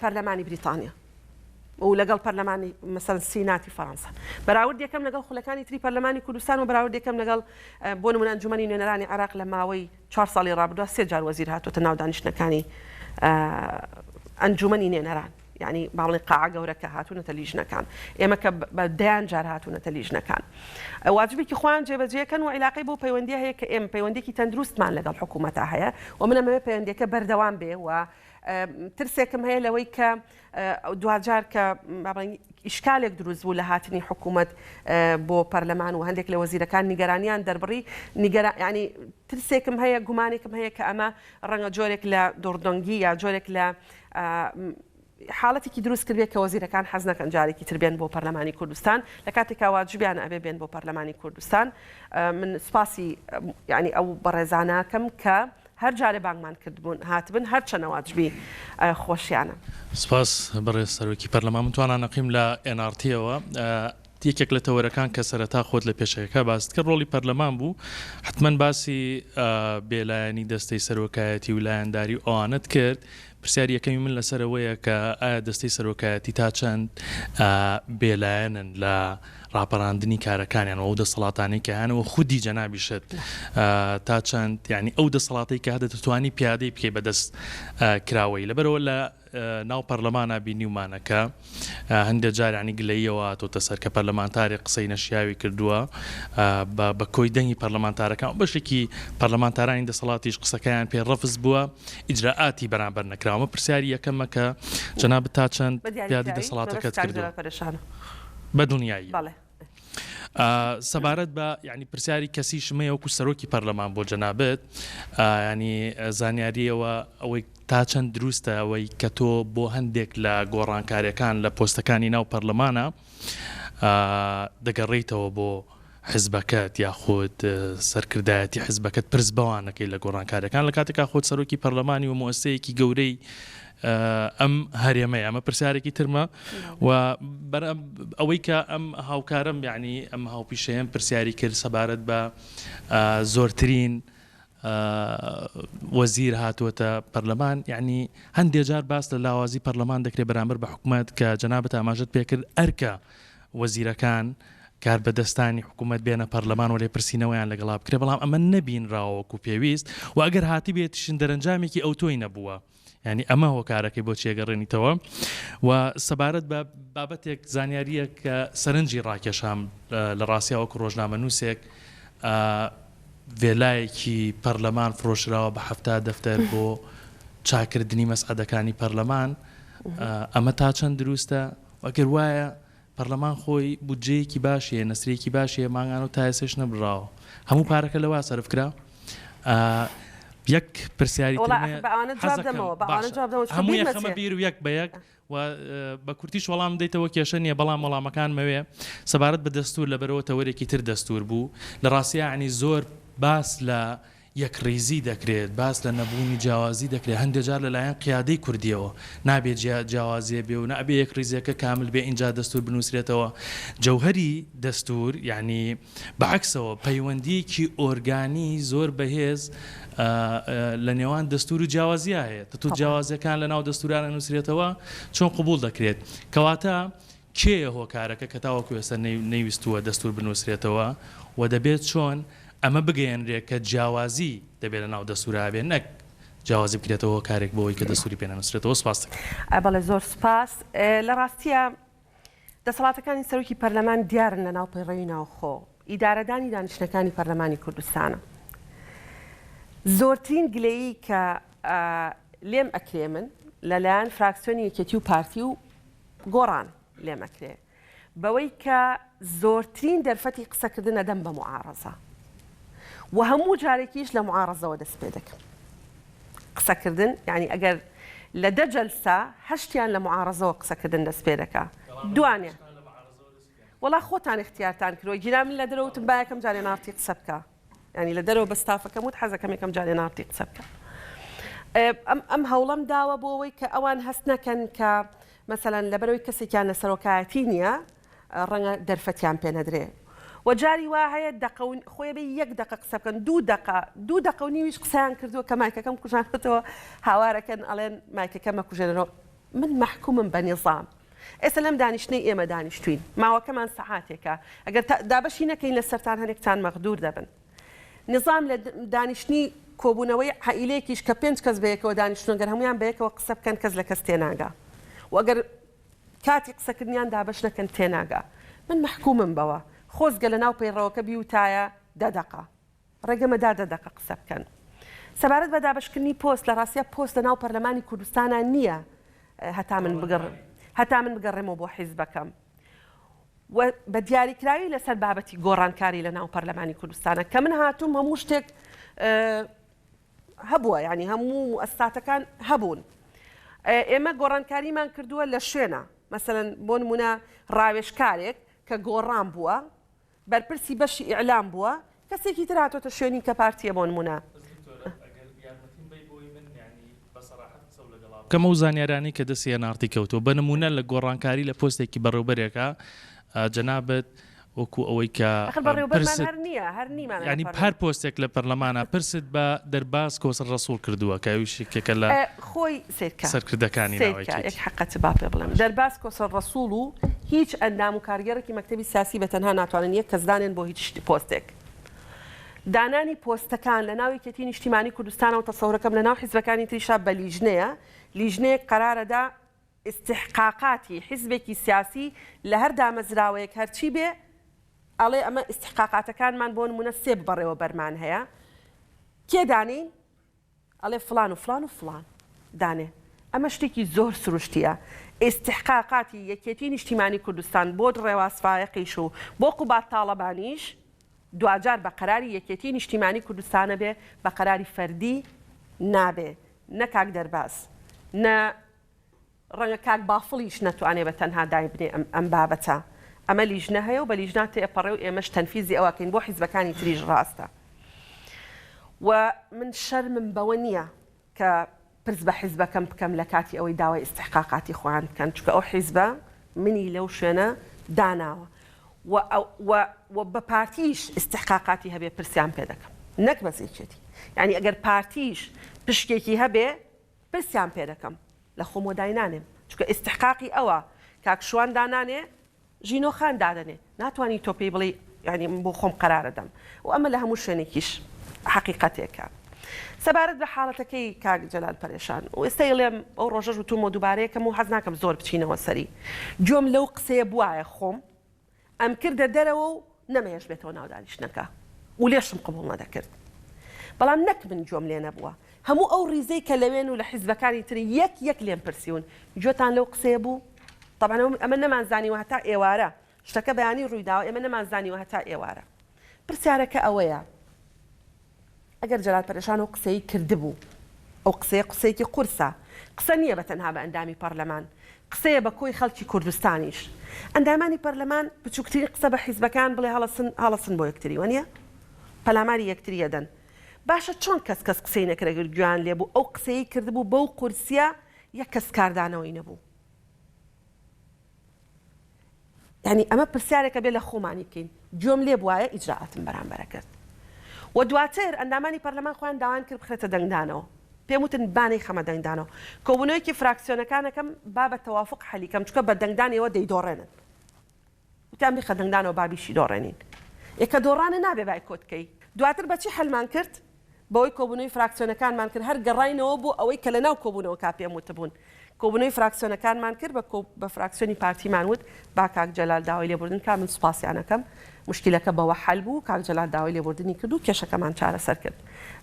A: پەرلەمانی بریتانیا. و لەگەڵ پەرلەمانی مەسەلەن سیناتی فەرەنسا بەراورد یەکەم لەگەڵ خولەکانی تری پەرلەمانی کوردستان و بەراورد یەکەم لەگەڵ بۆ نمونە ئەنجومەنی نوێنەرانی عێراق لە ماوەی چوار ساڵی ڕابردووە سێ جار وەزیر هاتووەتە ناو دانیشتنەکانی ئەنجومەنی نوێنەران یعنی با بڵێین قاعە گەورەکە هاتوونەتە لیژنەکان ئێمە کە بە دەیان جار هاتوونەتە لیژنەکان واجبێکی خۆیان جێبەجێکەن و عیلاقەی بۆ پەیوەندی هەیە کە ئێمە پەیوەندێکی تەندروستمان لەگەڵ حکوومەتە هەیە و من ئەمەوێ پەیوەندیەکە بەردەوام بێ و ترسێکم هەیە لەوەی کە دواجار کە با بڵێین ئیشکالێک دروست بوو لە هاتنی حکوومەت بۆ پەرلەمان و هەندێک لە وەزیرەکان نیگەرانیان دەربڕی نیگەرا ینی ترسێکم هەیە گومانێکم هەیە کە ئەمە ڕەنگە جۆرێک لە دڕدۆنگی یا جۆرێک لە حاڵەتێکی دروست کردبێت کە وەزیرەکان حەز نەکەن جارێکی تر بێن بۆ پەرلەمانی کوردستان لە کاتێکا واجبیان ئەبێ بێن بۆ پەرلەمانی کوردستان من سوپاسی یعنی ئەو بەڕێزانەکەم کە هەر جارێ بانگمان کردبوون هاتبن هەرچەنە واجبی خۆشیانە.
G: سپاس بەڕێز سەرۆکی پەرلەمان. من توانا نەقیم لە ئێن ئاڕ تیەوە. یەکێک لە تەوەرەکان کە سەرەتا خۆت لە پێشەکەکە باست کرد ڕۆڵی پەرلەمان بوو. حەتمەن باسی بێلایەنی دەستەی سەرۆکایەتی و لایەنداری و ئەوانەت کرد. پرسیاری یەکەمی من لەسەر ئەوەیە کە ئایا دەستەی سەرۆکایەتی تا چەند بێلایەنن لە ڕاپەراندنی کارەکانیان و ئەو دەسەڵاتانەی کە هەن و خودی جەنابیشت تا چەند یعنی ئەو دەسەڵاتەی کە هەتە دەتوانی پیادەی بکەی بەدەست کراوەی لەبەرەوە لە ناو پەرلەمانا بینیومانە کە هەندێک جار یعنی گلەییەوە هاتۆتە سەر کە پەرلەمانتارێک قسەی نەشیاوی کردووە بە کۆی دەنگی پەرلەمانتارەکان و بەشێکی پەرلەمانتارانی دەسەڵاتیش قسەکەیان پێ ڕەفز بووە ئیجرائاتی بەرامبەر نەکراوە ئەمە پرسیاری یەکەمە کە جەنابت تا چەند
A: بە
G: پیادەی
A: دیاریکراوی
G: دەسەڵاتەکەت
A: مەبەست کاک
G: کردووە؟
A: جەلال پەرێشانە.
G: بە دڵنیاییەوە.
A: بەڵێ.
G: سەبارەت بە یانی پرسیاری کەسیشم هەیە وەکو سەرۆکی پەرلەمان بۆ جەنابت یانی زانیاریەوە ئەوەی تا چەند دروستە ئەوەی کە تۆ بۆ هەندێک لە گۆڕانکاریەکان لە پۆستەکانی ناو پەرلەمانە دەگەڕێیتەوە بۆ حزبەکەت یاخود سەرکردایەتی حزبەکەت پرس بەوان نەکەی لە گۆڕانکاریەکان لە کاتێکا خۆت سەرۆکی پەرلەمانی و موئەسەیەکی گەورەی ئەم هەرێمەیە ئەمە پرسیارێکی ترمە و ئەوەی کە ئەم هاوکارم یعنی ئەم هاوپیشەیەم پرسیاری کرد سەبارەت بە زۆرترین وەزیر هاتووەتە پەرلەمان یعنی هەندێ جار باس لە لاوازی پەرلەمان دەکرێت بەرامبەر بە حکومەت کە جەنابت ئاماژەت پێکرد ئەرکە وەزیرەکان کاربەدەستانی حکومەت بێنە پەرلەمان و لێپرسینەوەیان لەگەڵا بکرێت بەڵام ئەمە نەبینراوە وەکو پێویست و ئەگەر هاتبێتیشن دەرەنجامێکی ئەوتۆی نەبووە یانی ئەمە هۆکارەکەی بۆ چیەگەڕێنیتەوە و سەبارەت بە بابەتێک زانیارییەک کە سەرنجی ڕاکێشام لە ڕاستیا وەکو ڕۆژنامەنووسێک ڤێلایەکی پەرلەمان فرۆشراوە بە 70 دەفتەر بۆ چاکردنی مەسعەدەکانی پەرلەمان ئەمە تا چەند دروستە ئەگەر وایە پەرلەمان خۆی بودجەیەکی باشی هەیە نەسرەیەکی باشی هەیە مانگانە و تا ئێستەش نەبراوە هەموو پارەکە لەوا سەرف کرا یەک پرسیاری
A: وەڵا
G: ترم
A: ئەخ
G: هەیە
A: بە ئەوانە جواب
G: حەزەکەم
A: دەمەوە بە ئەوانە
G: باشە
A: جواب دەمەوە چونکە
G: هەمووی
A: بیرم
G: ئەخەمە
A: ئەچێ
G: بیر و یەک بە یەک و بە کورتیش وەڵام دەیتەوە کێشە نییە بەڵام وەڵامەکان مەوێ سەبارەت بە دەستوور لەبەرەوە تەوەرێکی تر دەستوور بوو لە ڕاستیا یانی زۆر باس لە یەکڕیزی دەکرێت، باس لە نەبوونی جیاوازی دەکرێت، هەندێ جار لە لایەن قیادەی کوردییەوە نابێ جیا جیاوازییە بێ و نابێ یەکڕیزییەکە کامل بێ ئینجا دەستوور بنووسرێتەوە. جەوهەری دەستوور یانی بە عەکسەوە پەیوەندییەکی ئۆرگانی زۆر بەهێز لە نێوان دەستوور و جیاوازییا هەیە. تتو جیاوازییەکان لە ناو دەستوورا نەنووسرێتەوە چۆن قبووڵ دەکرێت؟ کەواتە کێیە هۆکارەکە کە تاوەکو ئێستا نەیویستووە دەستوور بنووسرێتەوە و دەبێت چۆن ئەمە بگەیەنرێت کە جیاوازی دەبێت لەناو دەستوورا هەبێت نەک جیاوازی بکرێتە هۆکارێک بۆ ئەوەی کە دەستووری پێ نەنووسرێتەوە؟ سوپاس دەکەم.
A: بەڵێ زۆر سوپاس. لە ڕاستیا دەسەڵاتەکانی سەرۆکی پەرلەمان دیارن لە ناو پەیڕەوی ناوخۆ، ئیدارەدانی دانیشتنەکانی پەرلەمانی کوردستانە. زۆرترین گلەیی کە لێم ئەکرێ من لە لایەن فراکسیۆنی یەکێتی و پارتی و گۆڕان لێم ئەکرێ بەوەی کە زۆرترین دەرفەتی قسەکردن ئەدەم بە موعارەزە و هەموو جارێکیش لە موعارەزەوە دەست پێ دەکەم قسەکردن یعنی ئەگەر لە دە جەلسە هەشتیان لە موعارەزەوە قسەکردن دەست پێ دەکا دوانێ وەڵا خۆتان اختیارتان کردوە گیرا من لە دەرەوە وتم با یەکەم جارێ نارتی قسە بکە یانی لە دەرەوە بە ستافەکەم وت حەزەکەم یەکەم جارێ نارتی قسە بکە ئەم ئەم هەوڵەم داوە بۆ ئەوەی کە ئەوان هەست نەکەن کە مەسەلەن لەبەرەوەی کەسێکیان لە سەرۆکایەتی نییە ڕەنگە دەرفەتیان پێ نەدرێ و جاری وا هەیە دەقە و خۆی بێ یەک دەقە قسە بکەن دوو دەقە دوو دەقە و نیویش قسەیان کردووە کە مایکەکەم کوژانەتەوە هاوارەکەن ئەڵێن مایکەکە مەکوژێنەوە من مەحکومم بە نیزام. ئێستا لەم دانیشتنەی ئێمە دانیشتوین ماوەکەمان سەعاتێکە ئەگەر دابەشی نەکەین لە سەرتان هەنێکتان مەغدور دەبن. نیزام لە دانیشتنی کۆبوونەوەی عائیلەیەکیش کە پێنج کەس بەیەکەوە دانیشتوون گەر هەموویان بەیەکەوە قسە بکەن کەس لە کەس تێناگا و ئەگەر کاتی قسەکردنیان دابەش نەکەن تێناگا. من مەحکومم بەوە. خۆزگە لەناو پەیڕەوەکە بیوتایە دە دەقە. ڕێگە مەدا دە دەقە قسە بکەن. سەبارەت بە دابەشکردنی پۆست، لە ڕاستیا پۆست لەناو پەرلەمانی کوردستانا نییە هەتا من بگەڕ هەتا من بگەڕێمەوە بۆ حیزبەکەم و بە دیاریکراوی لەسەر بابەتی گۆڕانکاری لە ناو پەرلەمانی کوردستانە کە من هاتووم هەموو شتێک هەبووە یعنی هەموو موئەسساتەکان هەبوون ئێمە گۆڕانکاریمان کردووە لە شوێنە مەسەلەن بۆ نمونە ڕاوێژکارێک کە گۆڕان بووە بەرپرسی بەشی ئیعلام بووە کەسێکی تر هاتۆتە شوێنی کە پارتیە بۆ نمونە.
G: بەس دکتۆرە ئەگەر یارمەتیم بەی بۆی من یانی بە سەراحەت قسەو لەگەڵا بکەم ئەو زانیارانەی کە دەستی nrt کەوتووە بە نمونە لە گۆڕانکاری لە پۆستێکی بەڕێوبەرێکا جەنابت وەکو ئەوەی کە
A: ئەخر بەڕێوبەرمان
G: پرست
A: هەر نییە هەر نیمانە لە
G: یانی
A: پەرلەمان.
G: هەر پۆستێک لە پەرلەمانا پرست بە دەرباز کۆسرەت ڕەسوڵ کردووە کە ئەویش یەکێکە لە
A: خۆی سەیرکە
G: سەرکردەکانی ناو
A: سەیرکە
G: یەکێتی.
A: یەک حەقت با پێ بڵێم دەرباز کۆسرەت ڕەسوڵ و هیچ ئەندام و کارگێڕێکی مەکتەبی سیاسی بە تەنها ناتوانن یەک کەس دانێن بۆ هیچ پۆستێک. دانانی پۆستەکان لە ناو یەکێتی نیشتیمانی کوردستانەوە تەسەورەکەم لە ناو حیزبەکانی تریشا بە لیژنەیە، لیژنەیەک قەرارەدا ئیستحقاقاتی حیزبێکی سیاسی لە هەر دامەزراوەیەک هەرچی بێ ئەڵێ ئەمە ئیستحقاقاتەکانمان بۆ نمونە سێ بەڕێوەبەرمان هەیە کێ دانێین؟ ئەڵێ فڵان و فڵان و فڵان دانێ. ئەمە شتێکی زۆر سروشتییە. ئیستحقاقاتی یەکێتی نیشتیمانی کوردستان بۆ ڕێواس فایەقیش و بۆ قوباد تاڵەبانیش دواجار بە قەراری یەکێتی نیشتیمانی کوردستانە بێ، بە قەراری فەردی نابێ. نە کاک دەرباز، نە ڕەنگە کاک بافڵیش نەتوانێ بە تەنها دایبنێ ئەم ئەم بابەتە. ئەمە لیژنە هەیە و بە لیژنە تێئەپەڕێ و ئێمەش تەنفیزی ئەوە ئەکەین بۆ حیزبەکانی تریش ڕاستە. و من شەرمم بەوە نییە کە پرس بە حیزبەکەم بکەم لە کاتی ئەوەی داوای ئیستحقاقاتی خۆیان بکەن چونکە ئەو حیزبە منی لەو شوێنە داناوە و و و بە پارتیش ئیستحقاقاتی هەبێ پرسیان پێ دەکەم نەک بەس یەکێتی. یانی ئەگەر پارتیش پشکێکی هەبێ پرسیان پێ دەکەم لە خۆمەوە داینانێم چونکە ئیستحقاقی ئەوە کاک شوان دانانێ ژینۆ خان دادەنێ ناتوانی تۆ پێی بڵێی یانی من بۆ خۆم قەرارە دەم و ئەمە لە هەموو شوێنێکیش حەقیقەتێکە سەبارەت بە حاڵەتەکەی کاک جەلال پەرێشان و ئێستا ئەڵێم ئەو ڕۆژەش وتومەوە دووبارەیەکەم و حەز ناکەم زۆر بچینەوە سەری گوێم لەو قسەیە بوایە خۆم ئەمکردە دەرەوە و نەمەهێشت بێتەوە ناو دانیشتنەکە و لێشم قبوڵ نەدەکرد. بەڵام نەک من گوێم لێ نەبووە، هەموو ئەو ڕیزەی کە لەوێن و لە حیزبەکانی تر یەک یەک لێم پرسیون، گوێتان لەو قسەیە بوو؟ تەبعەن ئەمە نەمانزانیوە هەتا ئێوارە، شتەکە بەیانی ڕوویداوە، ئێمە نەمانزانیوە هەتا ئێوارە. پرسیارەکە ئەوەیە، ئەگەر جەلال پەرێشان ئەو قسەی کردبوو، ئەو قسەیە قسەیەکی قورسە، قسە نییە بە تەنها بە ئەندامی پەرلەمان، قسەیە بە کۆی خەڵکی کوردستانیش. ئەندامانی پەرلەمان بچووکترین قسە بە حیزبەکان بڵێ هەڵەسن هەڵەسن بۆ یەکتری وەنیە؟ پەلاماری یەکتری ئەدەن. باشە چۆن کەس کەس قسەی نەکرد ئەگەر گوێیان لێ بوو ئەو قسەی کردبوو بەو قورسیە یەک کەس کاردانەوەی نەبوو؟ یانی ئەمە پرسیارێکە بێ لە خۆمانی بکەین، گوێم لێ بوایە ئیجرائاتم بەرامبەر ئەکرد و دواتر ئەندامانی پەرلەمان خۆیان داوایان کرد بخرێتە دەنگدانەوە، پێم وتن با نەیخەمە دەنگدانەوە، کۆبوونەوەیەکی فراکسیۆنەکان ئەکەم با بە تەوافوق حەلی کەم، چونکە بە دەنگدان ئێوە دەیدۆڕێنن. وتیان بیخە دەنگدانەوە با بیشیدۆڕێنین. ئێ کە دۆڕانە نابێ بایکۆت کەی. دواتر بە چی حەلمان کرد؟ بەوەی کۆبوونەوەی فراکسیۆنەکانمان کرد، هەر گەڕاینەوە بۆ ئەوەی کە لەناو کۆبوونەوەکە پێم وتبوون. کۆبوونەوەی فراکسیۆنەکانمان کرد، بە بە فراکسیۆنی پارتیمان وت با کاک جەلال داوای لێبوردن بکا، من سوپاسیان ئەکەم. موشکیلەکە بەوە حەل بوو، کاک جەلال داوای لێبوردنی کرد و کێشەکەمان چارەسەر کرد.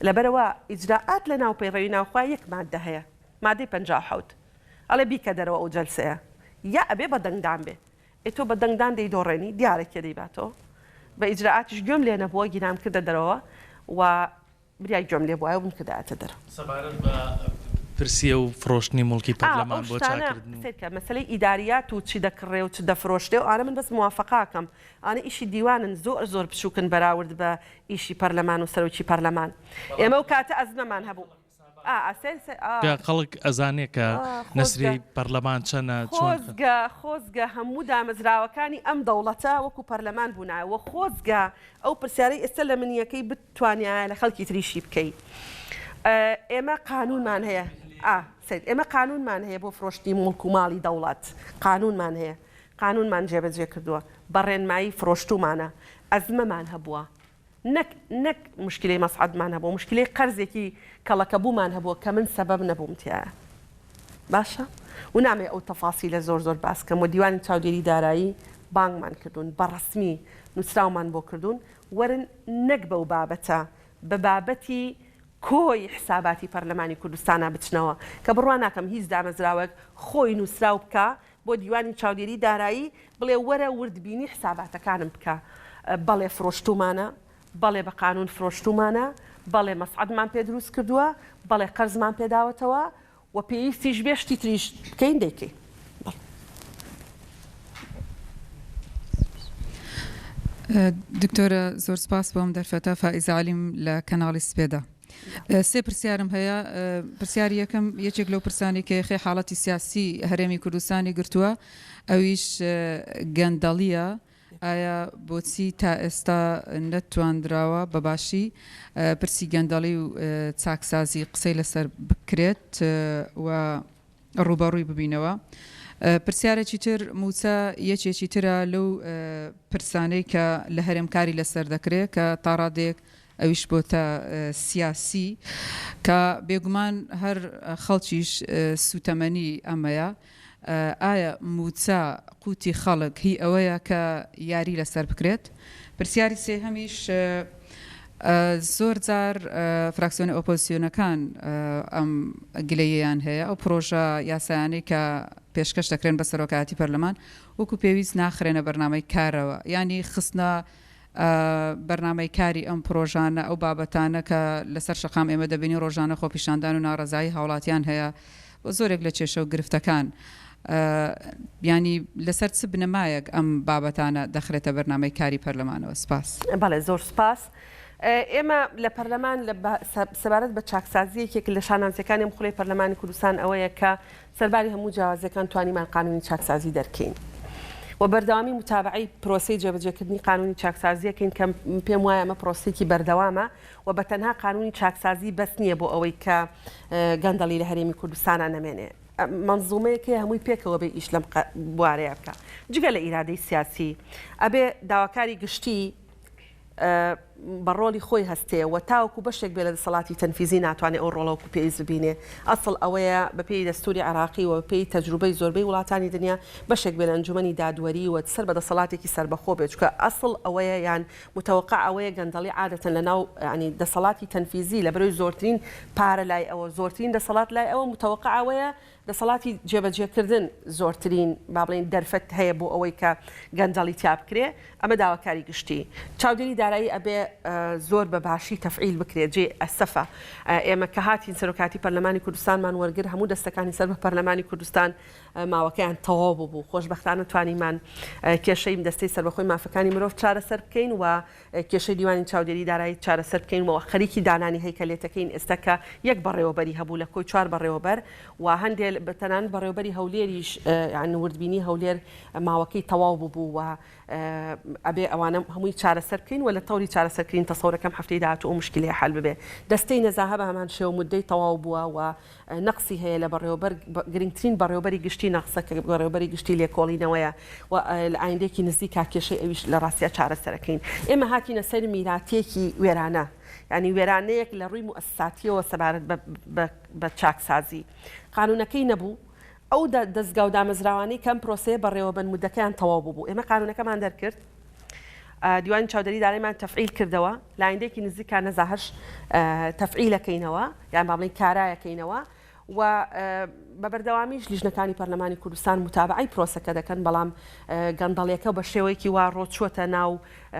A: لەبەرئەوە ئیجرائات لەناو پەیڕەوی ناوخۆ یەک ماددە هەیە، مادەی 57 ئەڵێ بیکە دەرەوە ئەو جەلسەیە، یا ئەبێ بە دەنگدان بێ. ئێ تۆ بە دەنگدان دەیدۆڕێنی، دیارە کێ دەیباتەوە. بە ئیجرائاتیش گوێم لێ نەبووە، گیرام کردە دەرەوە و بریا گوێم لێ بوایە و بمکردایەتە دەرەوە.
G: سەبارەت بە پرسی و فرۆشتنی موڵکی
A: ئا ئەو
G: پەرلەمان بۆ
A: شتانە
G: چاکردن و.
A: سەیرکە مەسەلەی ئیداریات و چ دەکڕێ و چ دەفرۆشرێ و ئەوانە من بەس موافەقە ئەکەم ئەوانە ئیشی دیوانن زۆر زۆر بچووکن بەراورد بە ئیشی پەرلەمان و سەرۆکی پەرلەمان ئێمە ئەو کاتە ئەزمەمان هەبوو.
G: خەڵک ئەزانێ کە نەسریەی پەرلەمان چەنە چۆن.
A: خۆزگە خۆزگە هەموو دامەزراوەکانی ئەم دەوڵەتە وەکو پەرلەمان بوونایە وە خۆزگە ئەو پرسیارەی ئێستا لە منیەکەی بتوانیایە لە خەڵکی تریشی بکەی ئێمە قانونمان هەیە. ئا سەید ئێمە قانونمان هەیە بۆ فرۆشتنی موڵک و ماڵی دەوڵەت قانونمان هەیە قانونمان جێبەجێ کردووە بە ڕێنمایی فرۆشتومانە ئەزمەمان هەبووە نەک نەک موشکیلەی مەسعەدمان هەبووە موشکیلەی قەرزێکی کەڵەکەبوومان هەبووە کە من سەبەب نەبووم تیایا باشە و نامەوێ ئەو تەفاسیلە زۆر زۆر باس کەم و دیوانی چاودێری دارایی بانگمان کردوون بە ڕەسمی نووسراومان بۆ کردوون وەرن نەک بەو بابەتە بە بابەتی کۆی حساباتی پەرلەمانی کوردستانا بچنەوە کە بڕوا ناکەم هیچ دامەزراوەک خۆی نووسراو بکا بۆ دیوانی چاودێری دارایی بڵێ وەرە وردبینی حساباتەکانم بکە بەڵێ فرۆشتومانە بەڵێ بە قانون فرۆشتومانە بەڵێ مەسعەدمان پێ دروست کردووە بەڵێ قەرزمان پێداوەتەوە و پێویستیش بێ شتی تریش بکەین دەیکەین.
H: دکتۆرە زۆر سپاس بۆ ئەم دەرفەتە فائیزە عەلیم لە کەناڵی سپێدە. سێ پرسیارم هەیە پرسیاری یەکەم یەکێک لەو پرسانی کە یەخەی حاڵەتی سیاسی هەرێمی کوردستانی گرتووە ئەویش گەندەڵیە ئایا بۆچی تا ئێستا نەتواندراوە بە باشی پرسی گەندەڵی و چاکسازی قسەی لەسەر بکرێت و ڕووبەڕووی ببینەوە؟ پرسیارێکی تر مووچە یەکێکی ترە لەو پرسانەی کە لە هەرێم کاری لەسەر دەکرێت کە تاڕادەیەک ئەویش بۆتە سیاسی کە بێگومان هەر خەڵکیش سوتەمەنی ئەمەیە ئایا مووچە قوتی خەڵک هی ئەوەیە کە یاری لەسەر بکرێت؟ پرسیاری سێهەمیش زۆر جار فراکسیۆنە ئۆپۆزسیۆنەکان ئەم گلەییەیان هەیە ئەو پرۆژە یاسایانەی کە پێشکەش دەکرێن بە سەرۆکایەتی پەرلەمان وەکو پێویست ناخرێنە بەرنامەی کارەوە یانی خستنە بەرنامەی کاری ئەم پرۆژانە، ئەو بابەتانە کە لەسەر شەقام ئێمە دەبینین ڕۆژانە خۆپیشاندان و ناڕەزایی هاوڵاتیان هەیە بۆ زۆرێک لە کێشە و گرفتەکان یانی لەسەر چ بنەمایەک ئەم بابەتانە دەخرێتە بەرنامەی کاری پەرلەمانەوە؟ سپاس.
A: بەڵێ زۆر سپاس. ئێمە لە پەرلەمان لە سەبارەت بە چاکسازی یەکێک لە شانازیەکانی ئەم خولەی پەرلەمانی کوردستان ئەوەیە کە سەرباری هەموو جیاوازیەکان توانیمان قانونی چاکسازی دەرکەین و بەردەوامی متابەعەی پرۆسەی جێبەجێکردنی قانونی چاکسازیەکەین کە پێم وایە ئەمە پرۆسەیەکی بەردەوامە و بە تەنها قانونی چاکسازی بەس نییە بۆ ئەوەی کە گەندەڵی لە هەرێمی کوردستانا نەمێنێ مەنزومەیەک هەیە هەمووی پێکەوە بێ ئیش لەم بوارەیە بکە جگە لە ئیرادەی سیاسی ئەبێ داواکاری گشتی بە ڕۆڵی خۆی هەستێ و تاوەکو بەشێک بێ لە دەسەڵاتی تەنفیزی ناتوانێ ئەو ڕۆڵە وەکو پێویست ببینێ. ئەسڵ ئەوەیە بە پێی دەستووری عێراقی و بە پێی تەجروبەی زۆربەی وڵاتانی دنیا بەشێک بێ لە ئەنجومەنی دادوەری و سەر بە دەسەڵاتێکی سەربەخۆ بێ چونکە ئەسڵ ئەوەیە یان متەوەقع ئەوەیە گەندەڵی عادەتەن لە ناو یانی دەسەڵاتی تەنفیزی لە بەرەوەی زۆرترین پارە لای ئەوە زۆرترین دەسەڵات لای ئەوە متەوەقع ئەوەیە دەسەڵاتی جێبەجێکردن زۆرترین با بڵێین دەرفەت هەیە بۆ ئەوەی کە گەندەڵی تیا بکرێ، ئەمە داواکاری گشتی. چاودێری دارایی ئەبێ زۆر بە باشی تەفعیل بکرێ، جێی ئەسەفە ئێمە کە هاتین سەرۆکایەتی پەرلەمانی کوردستانمان وەرگر هەموو دەستەکانی سەر بە پەرلەمانی کوردستان ماوەکەیان تەواو ببوو، خۆشبەختانە توانیمان کێشەی دەستەی سەربەخۆی مافەکانی مرۆڤ چارەسەر بکەین و کێشەی دیوانی چاودێری دارایی چارەسەر بکەین و خەریکی دانانی هەیکەلێتەکەین ئێستا کە یەک بەڕێوەبەری هەبوو لە کۆی چوار بەڕێوەبەر و هەندێ تەنانەت بەڕێوەبەری هەولێریش یان وردبینی هەولێر ماوەکەی تەواو ببوو و ئەبێ ئەوانە هەمووی چارەسەر بکەین و لە تەوری چارەسەرکردین تەسەورەکەم هەفتەی داهاتوو ئەو مشکلەیە حەل ببێ دەستەی نەزاهە بە هەمان شێوە مودەی تەواو بووە و نەقسی هەیە لە بەڕێوەبەر گرنگترین بەڕێوەبەری گشتی نەقسە کە بەڕێوەبەری گشتی لێکۆڵینەوەیە و لە ئایندەیەکی نزیکا کێشەی ئەویش لە ڕاستیا چارەسەرەکەین. ئێمە هاتینە سەر میراتیەکی وێرانە یانی وێرانەیەک لە ڕووی موئەسساتیەوە سەبارەت بە بە چاکسازی قانونەکەی نەبوو ئەو دەزگا و دامەزراوانەی کە ئەم پرۆسەیە بەڕێوەبەن مودەکەیان تەواو بووبوو ئێمە قانونەکەمان دەرکرد دیوانی چاودێری داراییمان تەفعیل کردەوە، لە ئایندەیەکی نزیکا نەزاهەش تەفعیلەکەینەوە یان با بڵێین کارایەکەینەوە و بە بەردەوامیش لیژنەکانی پەرلەمانی کوردستان متابعەی پرۆسەکە دەکەن، بەڵام گەندەڵیەکە بە شێوەیەکی وا ڕۆچووەتە ناو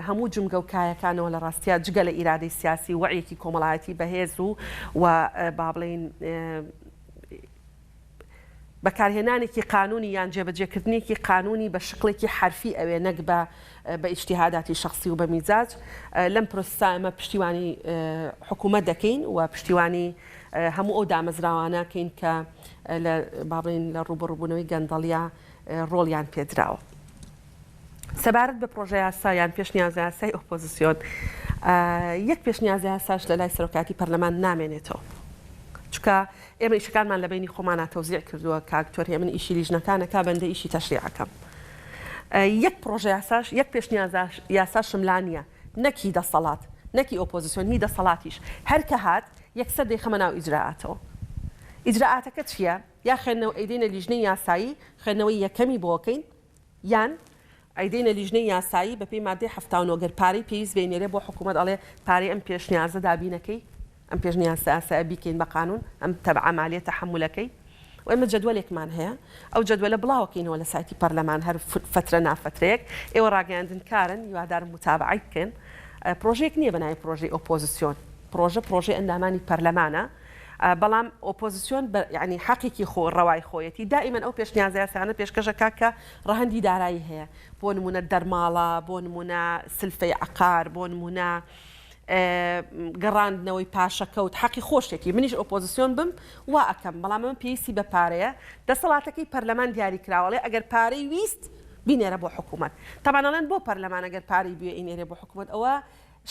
A: هەموو جومگە و کایەکانەوە لە ڕاستیا جگە لە ئیرادەی سیاسی و وەعیەکی کۆمەڵایەتی بەهێز و و با بڵێین بەکارهێنانێکی قانونی یان جێبەجێکردنێکی قانونی بە شکڵێکی حەرفی ئەوێ نەک بە بە ئیجتیهاداتی شەخسی و بە میزاج لەم پرۆسسا ئێمە پشتیوانی حکوومەت دەکەین و پشتیوانی هەموو ئەو دامەزراوانە کەین کە لە با بڵێین لە ڕووبەڕووبوونەوەی گەندەڵیا ڕۆڵیان پێدراوە. سەبارەت بە پڕۆژەیاسا یان پێشنیازەیاسای ئۆپۆزسیۆن، یەک پێشنیازەیاساش لە لای سەرۆکایەتی پەرلەمان نامێنێتەوە. چونکە ئێمە ئیشەکانمان لە بەینی خۆمانا تەوزیع کردووە کاک دکتۆر هێمن ئیشی لیژنەکان ئەکا بەندە ئیشی تەشریع ئەکەم یەک پڕۆژە یاساش یەک پێشنیاز یاساشم لا نییە نەک هی دەسەڵات نەک هی ئۆپۆزیسیۆن هی دەسەڵاتیش هەر کە هات یەکسەر دەیخەمە ناو ئیجرائاتەوە ئیجرائاتەکە چییە یا خوێندنەوە ئەیدەینە لیژنەی یاسایی خوێندنەوەی یەکەمی بۆ ئەکەین یان ئەیدەینە لیژنەی یاسایی بەپێی مادەی 79 گەر پارەی پێویست بێ ئەینێرێ بۆ حکوومەت ئەڵێ پارەی ئەم پێشنیازە دابینەکەی ئەم پێشنیازە یاسایە بیکەین بە قانوون ئەم تەبعە مالیە تەحەمولەکەی و ئێمە جەدوەلێکمان هەیە ئەو جەدوەلە بڵاوەکەینەوە لە سایتی پەرلەمان هەر فترە نافترەیەک ئێوە ڕاگەیاندنکارن هیوادارم متابعەی بکەن پرۆژەیەک نییە بە ناوی پرۆژەی ئۆپۆزیسیۆن پرۆژە پرۆژەی ئەندامانی پەرلەمانە بەڵام ئۆپۆزیسیۆن بە یانی حەقێکی خۆ ڕەوای خۆیەتی دائیمەن ئەو پێشنیازە یاسایانە پێشکەش ئەکا کە ڕەهەندی دارایی هەیە بۆ نموونە دەرماڵە بۆ نموونە سلفەی عەقار بۆ نموونە گەڕاندنەوەی پاشەکەوت حەقی خۆشێتی منیش ئۆپۆزیسیۆن بم وا ئەکەم بەڵام ئەمە پێویستی بە پارەیە دەسەڵاتەکەی پەرلەمان دیاری کراوە ئەڵێ ئەگەر پارەی ویست بینێرە بۆ حکوومەت تەبعەن ئەڵێن بۆ پەرلەمان ئەگەر پارەی بوێ ئەینێرێ بۆ حکوومەت ئەوە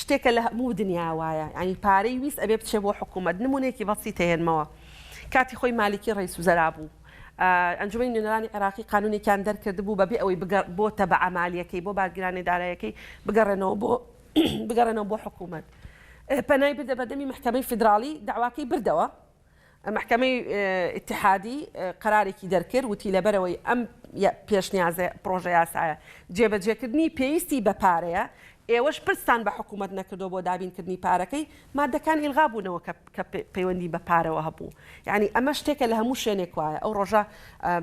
A: شتێکە لە هەموو دنیا وایە یانی پارەی ویست ئەبێ بچێ بۆ حکوومەت نموونەیەکی بەسیت ئەهێنمەوە کاتی خۆی مالیکی ڕەیس وزەرا بوو ئەنجومەنی نوێنەرانی عێراقی قانونێکیان دەرکردبوو بەبێ ئەوەی بۆ تەبعە مالیەکەی بۆ بارگرانی دارایەکەی بگەڕێنەوە بۆ بگەڕێنەوە بۆ حکوومەت پەنای بردە بەردەمی مەحکەمەی فیدراڵی داواکەی بردەوە مەحکەمەی ئیتیحادی قەرارێکی دەرکرد وتی لەبەرئەوەی ئەم پێشنیازە پڕۆژە یاسایە جێبەجێکردنی پێویستی بە پارەیە، ئێوەش پرستان بە حکومەت نەکردووە بۆ دابینکردنی پارەکەی، ماددەکان ئیلغا بوونەوە کە کە پەیوەندی بە پارەوە هەبوو. یانی ئەمە شتێکە لە هەموو شوێنێک وایە. ئەو ڕۆژە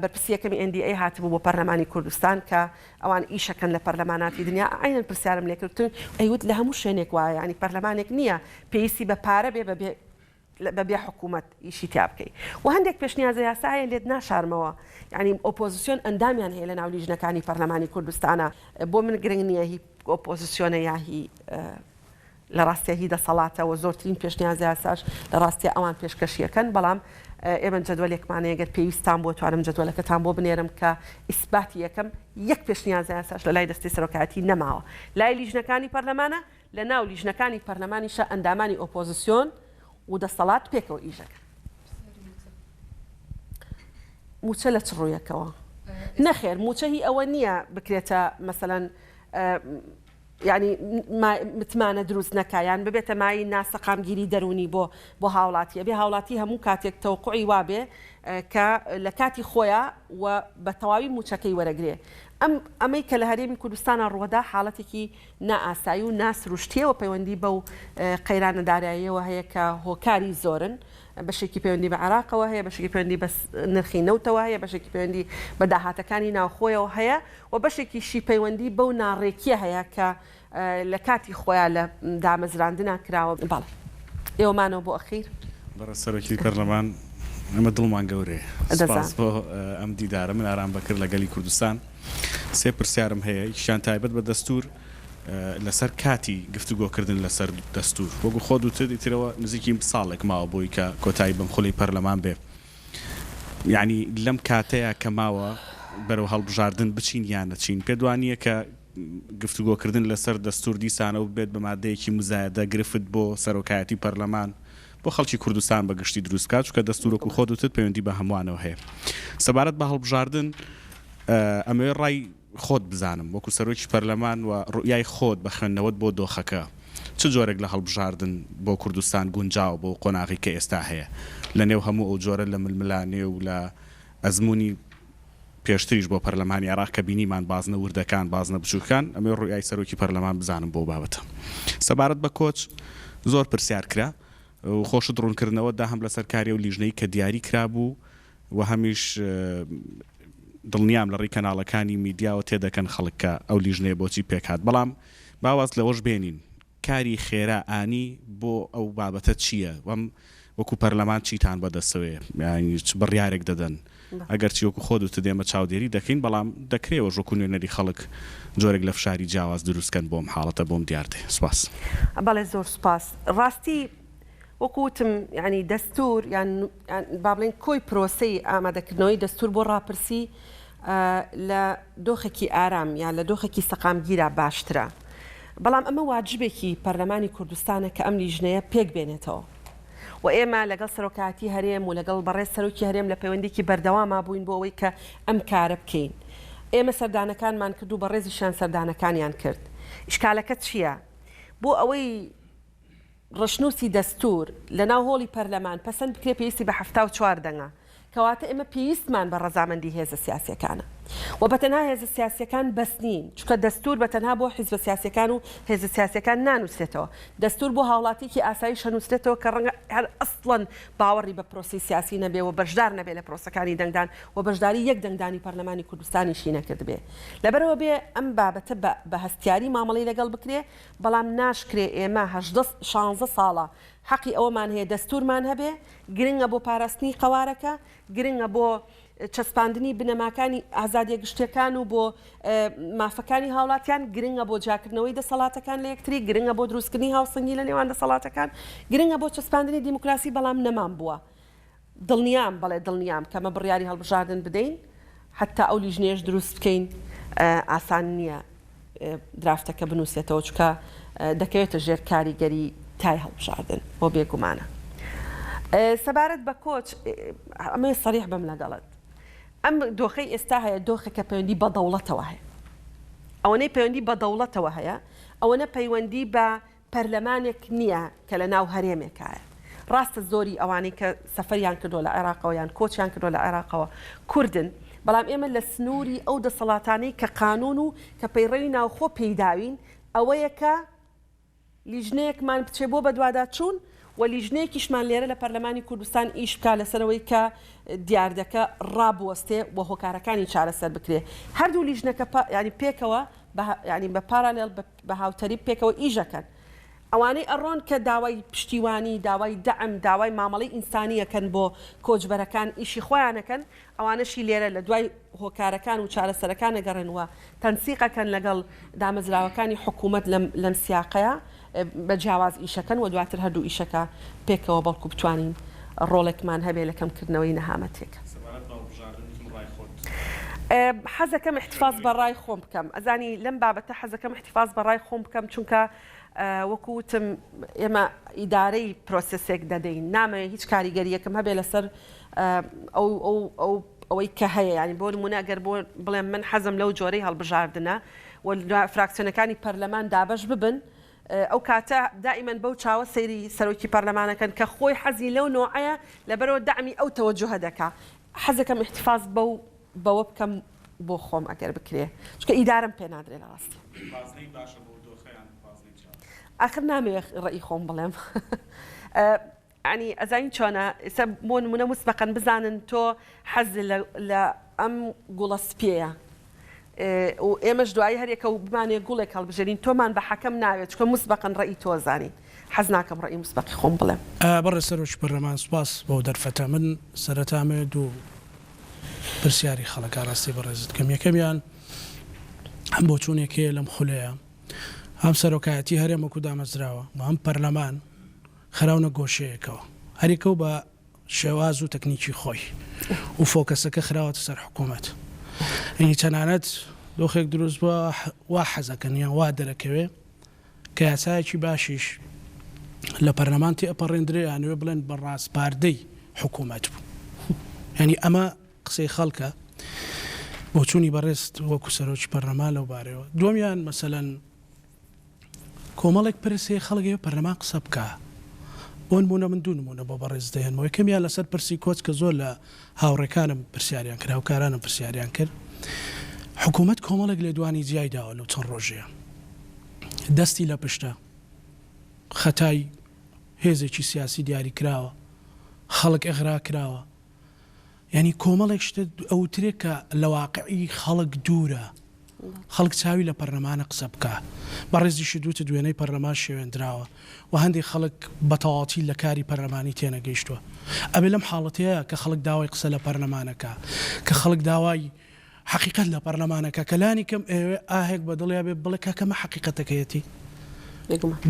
A: بەرپرسی یەکەمی NDA هاتبوو بۆ پەرلەمانی کوردستان کە ئەوان ئیشەکەن لە پەرلەماناتی دنیا، عەینەن پرسیارم لێکرد وتم ئەیوت لە هەموو شوێنێک وایە، یانی پەرلەمانێک نییە پێویستی بە پارە بێ بەبێ بە بێ حکوومەت ئیشی تیا بکەی و هەندێک پێشنیازە یاسا هەیە لێت ناشارمەوە یانی ئۆپۆزیسیۆن ئەندامیان هەیە لە ناو لیژنەکانی پەرلەمانی کوردستانە بۆ من گرنگ نییە هی ئۆپۆزیسیۆنە یا هی لە ڕاستیا هی دەسەڵاتە و زۆرترین پێشنیازە یاساش لە ڕاستیا ئەوان پێشکەشیەکەن بەڵام ئێمە جەدوەلێکمان هەیە گەر پێویستان بۆ توانم جەدوەلەکەتان بۆ بنێرم کە ئیسباتی یەکەم یەک پێشنیازە یاساش لە لای دەستەی سەرۆکایەتی نەماوە لای لیژنەکانی پەرلەمانە لە ناو لیژنەکانی پەرلەمانیشا ئەندامانی ئۆپۆزسیۆن و دەسەڵات پێکەوە ئیش دەکەن. موچە لە چ ڕوویەکەوە؟ نەخێر موچە هی ئەوە نییە بکرێتە مەسەلەن یانی متمانە دروست نەکا یان ببێتە مایەی ناسەقامگیری دەروونی بۆ بۆ هاوڵاتی ئەبێ هاوڵاتی هەموو کاتێک تەوقعی وابێ کە لە کاتی خۆیا و بە تەواوی موچەکەی وەرەگرێ ئەم ئەمەی کە لە هەرێمی کوردستانا ڕووەدا حاڵەتێکی نائاسایی و ناسروشتییە و پەیوەندی بەو قەیرانە داراییەوە هەیە کە هۆکاری زۆرن، بەشێکی پەیوەندی بە عێراقەوە هەیە، بەشێکی پەیوەندی بە نرخی نەوتەوە هەیە، بەشێکی پەیوەندی بە داهاتەکانی ناوخۆیەوە هەیە و بەشێکیشی پەیوەندی بەو ناڕێکییە هەیە کە لە کاتی خۆیا لە دامەزراندنا کراوە. بەڵێ. ئێوە مانەوە بۆ ئەخیر.
I: بەڕێز سەرۆکی پەرلەمان، ئێمە دڵمان گەورەیە. سوپاس بۆ ئەم دیدارە. من ئارام بەکر لە گەلی کوردستان. سێ پرسیارم هەیە، یەکیان تایبەت بە دەستوور، لەسەر کاتی گفتوگۆکردن لەسەر دەستوور، وەکو خۆت وتت ئیترەوە نزیکی ساڵێک ماوە بۆی کە کۆتایی بەم خولەی پەرلەمان بێ، یانی لەم کاتەیا کە ماوە بەرەو هەڵبژاردن بچین یان نەچین، پێت وانییە کە گفتوگۆکردن لەسەر دەستوور دیسانەوە ببێت بە مادەیەکی موزایەدە گرفت بۆ سەرۆکایەتی پەرلەمان بۆ خەڵکی کوردستان بە گشتی دروست بکات، چونکە دەستوور وەکو خۆت وتت پەیوەندی بە هەمووانەوە هەیە. سەبارەت بە هەڵبژاردن ئەمەوێ ڕای خۆت بزانم وەکو سەرۆکی پەرلەمان و ڕوئیای خۆت بە خوێندنەوەت بۆ دۆخەکە چ جۆرێک لە هەڵبژاردن بۆ کوردستان گونجاوە بۆ قۆناغی کە ئێستا هەیە لە نێو هەموو ئەو جۆرە لە ململانێ و لە ئەزموونی پێشتریش بۆ پەرلەمانی عێراق کە بینیمان بازنە وردەکان بازنە بچووکەکان ئەمەوێ ڕوئیای سەرۆکی پەرلەمان بزانم بۆ بابەتە. سەبارەت بە کۆچ زۆر پرسیار کرا و خۆشت ڕوونکردنەوەت دا هەم لەسەر کاری ئەو لیژنەی کە دیاری کرابوو و هەمیش دڵنیام لە ڕێی کەناڵەکانی میدیاوە تێدەکەن خەڵک کە ئەو لیژنەیە بۆچی پێکهات بەڵام با واز لەوەش بێنین کاری خێرا ئانی بۆ ئەو بابەتە چییە وەم وەکو پەرلەمان چیتان بەدەستەوەیە یانی چ بڕیارێک دەدەن ئەگەرچی وەکو خۆت وتت ئێمە چاودێری دەکەین بەڵام دەکرێ ئێوەش وەکو نوێنەری خەڵک جۆرێک لە فشاری جیاواز دروست کەن بۆ ئەم حاڵەتە بۆ ئەم دیاردەیە سوپاس.
A: بەڵێ زۆر سوپاس ڕاستی وەکو وتم یانی دەستور یان با بڵێین کۆی پرۆسەی ئامادەکردنەوەی دەستور بۆ ڕاپرسی لە دۆخێکی ئارام یان لە دۆخێکی سەقامگیرا باشترە بەڵام ئەمە واجبێکی پەرلەمانی کوردستانە کە ئەم لیژنەیە پێک بێنێتەوە. و ئێمە لەگەڵ سەرۆکایەتی هەرێم و لەگەڵ بەڕێز سەرۆکی هەرێم لە پەیوەندیکی بەردەواما بووین بۆ ئەوەی کە ئەم کارە بکەین. ئێمە سەردانەکانمان کرد و بەڕێزیشیان سەردانەکانیان کرد. ئیشکالەکە چییە؟ بۆ ئەوەی ڕەشنووسی دەستوور لەناو هۆڵی پەرلەمان پەسەند بکرێت پێویستی بە 74 دەنگە. کەواتە ئێمە پێویستمان بە ڕەزامەندی هێزە سیاسیەکانە و بەتەنها هێزە سیاسیەکان بەس نین، چونکە دەستوور بەتەنها بۆ حیزبە سیاسیەکان و هێزە سیاسیەکان نانوسرێتەوە، دەستوور بۆ هاوڵاتیەکی ئاساییش ئەنوسرێتەوە کە ڕەنگە هەر ئەسڵەن باوەڕی بە پرۆسەی سیاسی نەبێ و بەشدار نەبێ لە پرۆسەکانی دەنگدان و بەشداری یەک دەنگدانی پەرلەمانی کوردستانیشی نەکردبێ. لەبەرئەوە بێ ئەم بابەتە بە بە هەستیاری مامەڵەی لەگەڵ بکرێ، بەڵام ناشکرێ ئێمە 18 شانزە ساڵە حەقی ئەوەمان هەیە دەستوورمان هەبێ، گرنگە بۆ پاراستنی قەوارەکە، گرنگە بۆ چەسپاندنی بنەماکانی ئازادیە گشتیەکان و بۆ مافەکانی هاوڵاتیان، گرنگە بۆ جیاکردنەوەی دەسەڵاتەکان لە یەکتری، گرنگە بۆ دروستکردنی هاوسەنگی لە نێوان دەسەڵاتەکان، گرنگە بۆ چەسپاندنی دیموکراسی، بەڵام نەمان بووە. دڵنیام، بەڵێ دڵنیام کە مە بڕیاری هەڵبژاردن بدەین، حەتتا ئەو لیژنەیەش دروست بکەین ئاسان نییە درافتەکە بنووسێتەوە، چونکە دەکەوێتە ژێر کاریگەری تای هەڵبژاردن و بێگومانە. سەبارەت بە کۆچ، ئەمەوێ سەریح بم لەگەڵت، ئەم دۆخەی ئێستا هەیە دۆخێکە پەیوەندی بە دەوڵەتەوە هەیە. ئەوەنەی پەیوەندی بە دەوڵەتەوە هەیە، ئەوەنە پەیوەندی بە پەرلەمانێک نییە کە لە ناو هەرێمێکایە. ڕاستە زۆری ئەوانەی کە سەفەریان کردووە لە عێراقەوە یان کۆچیان کردووە لە عێراقەوە کوردن، بەڵام ئێمە لە سنووری ئەو دەسەڵاتانەی کە قانوون و کە پەیڕەوی ناوخۆ پێی داوین ئەوەیە کە لیژنەیەکمان بچێ بۆ بەدواداچوون و لیژنەیەکیشمان لێرە لە پەرلەمانی کوردستان ئیش بکا لەسەر ئەوەی کە دیاردەکە ڕابوەستێ و هۆکارەکانی چارەسەر بکرێ. هەردوو لیژنەکە یانی پێکەوە بە یانی بە پارالێڵ بە بە هاوتەریب پێکەوە ئیش ئەکەن. ئەوانەی ئەڕۆن کە داوای پشتیوانی، داوای دەعم، داوای مامەڵەی ئینسانی ئەکەن بۆ کۆچبەرەکان ئیشی خۆیان ئەکەن، ئەوانەشی لێرە لە دوای هۆکارەکان و چارەسەرەکان ئەگەڕێن و تەنسیق ئەکەن لەگەڵ دامەزراوەکانی حکوومەت لەم لەم سیاقەیا بە جیاواز ئیش ئەکەن و دواتر هەردوو ئیشەکە پێکەوە بەڵکو بتوانین ڕۆڵێکمان هەبێ لە کەمکردنەوەی نەهامەتیەکە.
I: سەبارەت بە هەڵبژاردن وتم ڕای خۆت.
A: حەزەکەم ئیحتفاز بە ڕای خۆم بکەم ئەزانی لەم بابەتە حەزەکەم ئیحتفاز بە ڕای خۆم بکەم چونکە وەکو وتم ئێمە ئیدارەی پرۆسێسێک دەدەین نامەوێ هیچ کاریگەریەکم هەبێ لەسەر ئەو ئەو ئەو ئەوەی کە هەیە یانی بۆ نمونە گەر بۆ بڵێم من حەزم لەو جۆرەی هەڵبژاردنە و فراکسیۆنەکانی پەرلەمان دابەش ببن ئەو کاتە دائیمەن بەو چاوە سەیری سەرۆکی پەرلەمانەکەن کە خۆی حەزی لەو نۆعەیە لەبەرەوە دەعمی ئەو تەوەجوهە دەکا حەزەکەم ئیحتیفاز بەو بەوە بکەم بۆ خۆم ئەگەر بکرێ چونکە ئیدارەم پێ نادرێ لە ڕاستی.
I: بازنەی باشە بۆ دۆخە یان بازنەی خراپە؟
A: ئاخر نامەوێ ڕەئی خۆم بڵێم یانی ئەزانی چۆنە ئێستا بۆ نمونە موسبەقەن بزانن تۆ حەز لە لە ئەم گوڵە سپیەیە و ئێمەش دوایی هەریەکە و بمانێ گوڵێک هەڵبژێرین تۆمان بە حەکەم ناوێت چونکە موسبەقەن ڕەئی تۆ زانین حەز ناکەم ڕەئی موسبەقی خۆم بڵێم.
J: بەڕێز سەرۆکی پەرلەمان سوپاس بۆ دەرفەتە من سەرەتا ئەمەوێت دوو پرسیاری خەڵک ئاراستەی بەڕێزت بکەم یەکەمیان هەم بۆچوونێک هەیە لەم خولەیە هەم سەرۆکایەتی هەرێم وەکو دامەزراوە و هەم پەرلەمان خراونە گۆشەیەکەوە هەریەکەو بە شێواز و تەکنیکی خۆی و فۆکەسەکە خراوەتە سەر حکوومەت یعنی تەنانەت دۆخێک دروست بووە وا حەزەکەن یان وا دەرەکەوێ کە یاسایەکی باشیش لە پەرلەمان تێئەپەڕێندرێ یانەوێ بڵێن بە ڕاسپاردەی حکوومەت بوو یعنی ئەمە قسەی خەڵکە بۆچوونی بەڕێزت وەکو سەرۆکی پەرلەمان لەو بارەیەوە دووەمیان مەسەلەن کۆمەڵێک پرس هەیە خەڵک ئەیەوێ پەرلەمان قسە بکا بۆنمونە من دوو نمونە بۆ بەڕێز دەهێنمەوە یەکەمیان لەسەر پرسی کۆچ کە زۆر لە هاوڕێکانم پرسیاریان کرد هاوکارانم پرسیاریان کرد حکوومەت کۆمەڵێک لێدوانی جیای داوە لەو چەند ڕۆژەیە دەستی لە پشتە خەتای هێزێکی سیاسی دیاری کراوە خەڵک ئەغرا کراوە یانی کۆمەڵێک شتە ئەوترێ کە لە واقعی خەڵک دوورە خەڵک چاوی لە پەرلەمانە قسە بکا بەڕێزیشت وتت وێنەی پەرلەمان شێوێندراوە و هەندێک خەڵک بە تەواوەتی لە کاری پەرلەمانی تێنەگەیشتووە ئەبێ لەم حاڵەتەیە کە خەڵک داوای قسە لە پەرلەمانەکە کە خەڵک داوای حەقیقەت لە پەرلەمانەکە کە لانی کەم ئەیەوێ ئاهێک بە دڵیا بێ بڵێ کاکە مە حەقیقەتەکەیەتی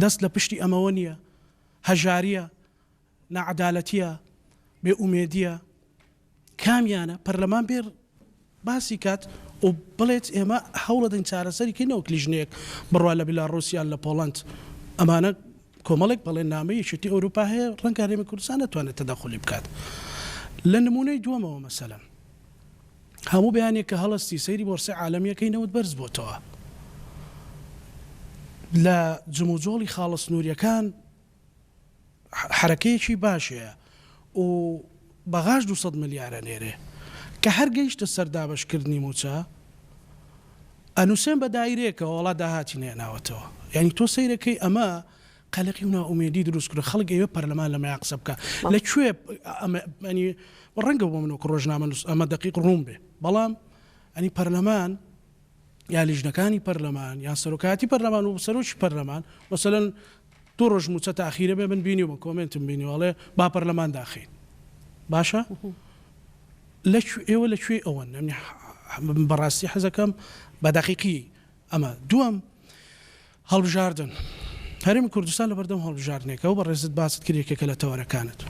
J: دەست لە پشتی ئەمەوە نییە هەژاریە ناعەدالەتیە، بێ ئومێدیە، کامیانە، پەرلەمان بێ باسی کات و بڵێت ئێمە هەوڵەدەین چارەسەری کەین نەوەک لیژنەیەک بڕوا لە بیلاڕوس یان لە پۆڵەند ئەمانە. کۆمەڵێک بەڵێننامەی یەکێتی ئەوروپا هەیە ڕەنگە هەرێمی کوردستان نەتوانێت تەدەخولی بکات. لە نموونەی دووەمەوە مەسەلەن هەموو بەیانێک کە هەڵەستی سەیری بۆرسەی عالەمییەکەی نەوت بەرز بۆتەوە. لە جموجۆڵی خاڵە سنوورییەکان حەرەکەیەکی باش هەیە و بەغاش 200 ملیار ئەنێرێ. کە هەر گەیشتە سەر دابەشکردنی مووچە ئەنووسێن بە دایرەیەکەوە وەڵا داهاتی نەهێناوەتەوە. یانی تۆ سەیرەکەی ئەمە قەلەقی و نائومێدی دروست کردوە خەڵک ئەیەوێ پەرلەمان لەمەیا قسە بکا لە کوێ ئەمە ینی ڕەنگە بۆ من وەکو ڕۆژنامەنووس ئەمە دەقیق ڕوون بێ بەڵام ئەنی پەرلەمان یا لیژنەکانی پەرلەمان یان سەرۆکایەتی پەرلەمان و سەرۆکی پەرلەمان مەسەلەن دوو ڕۆژ مووچە تاخیرە بێ من بینیومە کۆمێنتم بینیوە ئەڵێ با پەرلەمان داخەین باشە لە ئێوە لە کوێی ئەوەن بەڕاستی حەزەکەم بە دەقیقی ئەمە دووەم هەڵبژاردن، هەرێمی کوردستان لەبەردەم هەڵبژاردنێکە و بەڕێزت باست کرد یەکێکە لە تەوەرەکانت.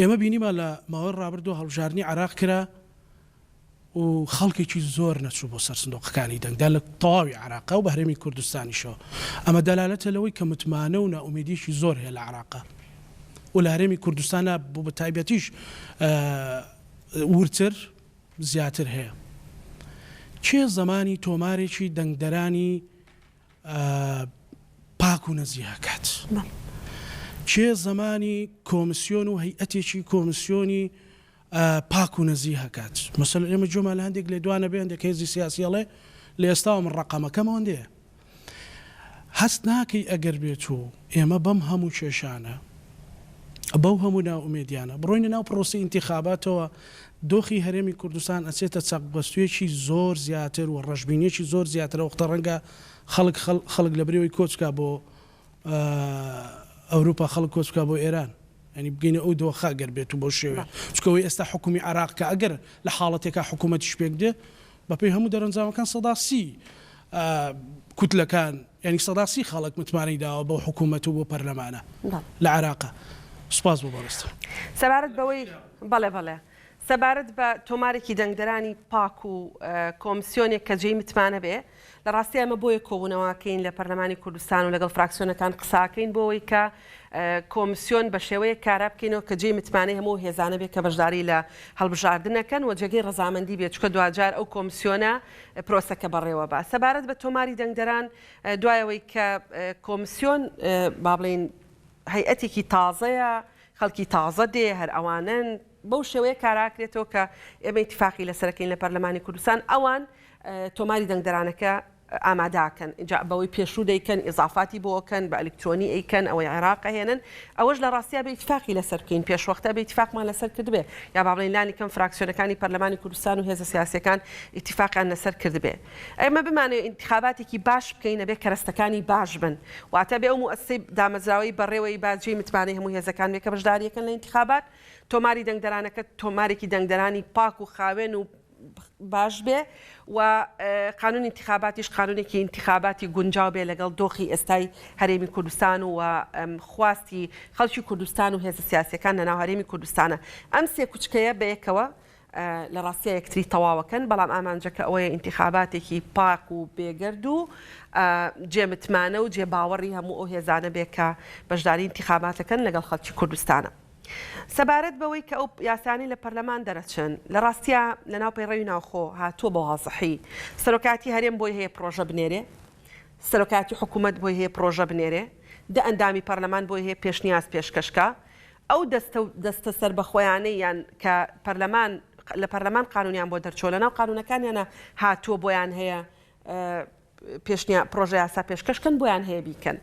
J: ئێمە بینیمان لە ماوەی ڕابردوو هەڵبژاردنی عێراق کرا و خەڵکێکی زۆر نەچوو بۆ سەر سندوقەکانی دەنگدان لە تەواوی عێراقا و بە هەرێمی کوردستانیشەوە. ئەمە دەلالەتە لەوەی کە متمانە و نائومێدییەکی زۆر هەیە لە عێراقا و لە هەرێمی کوردستانا بە تایبەتیش وردتر زیاتر هەیە. کێ زەمانی تۆمارێکی دەنگدەرانی پاک و نەزیه ئەکات؟ کێ زەمانی کۆمسیۆن و هەیئەتێکی کۆمسیۆنی پاک و نەزیه ئەکات؟ مەسەلەن ئێمە گوێمان لە هەندێک لێدوان ئەبێ هەندێک هێزی سیاسی ئەڵێ لە ئێستاوە من ڕەقەمەکەم ئەوەندەیە. هەست ناکەی ئەگەر بێت و ئێمە بەم هەموو کێشانە، بەو هەموو نائومێدیانە بڕۆینە ناو پڕۆسەی ئینتیخاباتەوە، دۆخی هەرێمی کوردستان ئەچێتە چەقبەستوویەکی زۆر زیاتر و ڕەشبینیەکی زۆر زیاتر ئەوەختە ڕەنگە خەڵک خەڵک لەبری ئەوەی کۆچ بکا بۆ ئەوروپا خەڵک کۆچ بکا بۆ ئێران یانی بگەینە ئەو دۆخە گەر بێت و بەو شێوەیە چونکە ئەوەی ئێستا حکومی عێراق کە ئەگەر لە حاڵەتێکا حکوومەتیش پێک دێ بەپێی هەموو دەرەنجامەکان 30% کوتلەکان یانی 30% خەڵک متمانەی داوە بەو حکوومەت و بۆ پەرلەمانە لە عێراقا. سوپاس بۆ بەڕێزتان.
A: سەبارەت بەوەی بەڵێ بەڵێ سەبارەت بە تۆمارێکی دەنگدەرانی پاک و کۆمسیۆنێک کە جێی متمانە بێ لە ڕاستی ئەمە بۆیە کۆبوونەوەکەین لە پەرلەمانی کوردستان و لەگەڵ فراکسیۆنەکان قساکەین بۆ ئەوەی کە کۆمسیۆن بە شێوەیەک کارا بکەینەوە کە جێی متمانەی هەموو هێزانە بێت کە بەشداری لە هەڵبژاردنەکەن و جێگەی ڕەزامەندی بێت چونکە دواجار ئەو کۆمسیۆنە پرۆسەکە بەڕێوە با. سەبارەت بە تۆماری دەنگدەران دوای ئەوەی کە کۆمسیۆن با بڵێین هەیئەتێکی تازەیە خەڵکی تازە دێ هەر ئەوانەن بەو شێوەیە کاراکرێتەوە کە ئێمە ئیتفاقی لەسەرەکەین لە پەرلەمانی کوردستان ئەوان تۆماری دەنگدەرانەکە ئامادەکەن ئینجا بەوەی پێشوو دەیکەن ئیزافاتی بۆ ئەکەن بە ئەلیکترۆنی ئەیکەن ئەوەی عێراق ئەهێنن ئەوەش لە ڕاستیا بێ ئیتفاقی لەسەر بکەین پێشوەختە بێ ئیتفاقمان لەسەر کردبێ یا با بڵێین لانی کەم فراکسیۆنەکانی پەرلەمانی کوردستان و هێزە سیاسیەکان ئیتفاقیان لەسەر کردبێ ئێمە بمانەوێ ئینتخاباتێکی باش بکەین ئەبێ کەرەستەکانی باش بن واتە بێ ئەو موئەسسەی دامەزراوەی بەڕێوەی با جێی متمانەی هەموو هێزەکان بێ کە بەشداریەکەن لە ئینتخابات تۆماری دەنگدەرانەکە تۆمارێکی دەنگدەرانی پاک و خاوێن و باش بێ و قانونی ئینتخاباتیش قانونێکی ئینتخاباتی گونجاو بێ لەگەڵ دۆخی ئێستای هەرێمی کوردستان و خواستی خەڵکی کوردستان و هێزە سیاسیەکان لەناو هەرێمی کوردستانە ئەم سێ کوچکەیە بەیەکەوە لە ڕاستیا یەکتری تەواوەکەن بەڵام ئامانجەکە ئەوەیە ئینتخاباتێکی پاک و بێگەرد و جێ متمانە و جێ باوەڕی هەموو ئەو هێزانە بێ کە بەشداری ئینتخاباتەکەن لەگەڵ خەڵکی کوردستانە. سەبارەت بەوەی کە ئەو یاسایانەی لە پەرلەمان دەرەچن، لە ڕاستیا لەناو پەیڕەوی ناوخۆ هاتووە بە وازحی، سەرۆکایەتی هەرێم بۆی هەیە پڕۆژە بنێرێ، سەرۆکایەتی حکوومەت بۆی هەیە پڕۆژە بنێرێ، دە ئەندامی پەرلەمان بۆی هەیە پێشنیاز پێشکەش کا، ئەو دەستە و دەستە سەربەخۆیانەی یان کە پەرلەمان لە پەرلەمان قانوونیان بۆ دەرچووە لەناو قانوونەکانیانا هاتووە بۆیان هەیە پێشنیا پڕۆژە یاسا پێشکەش کەن بۆیان هەیە بیکەن.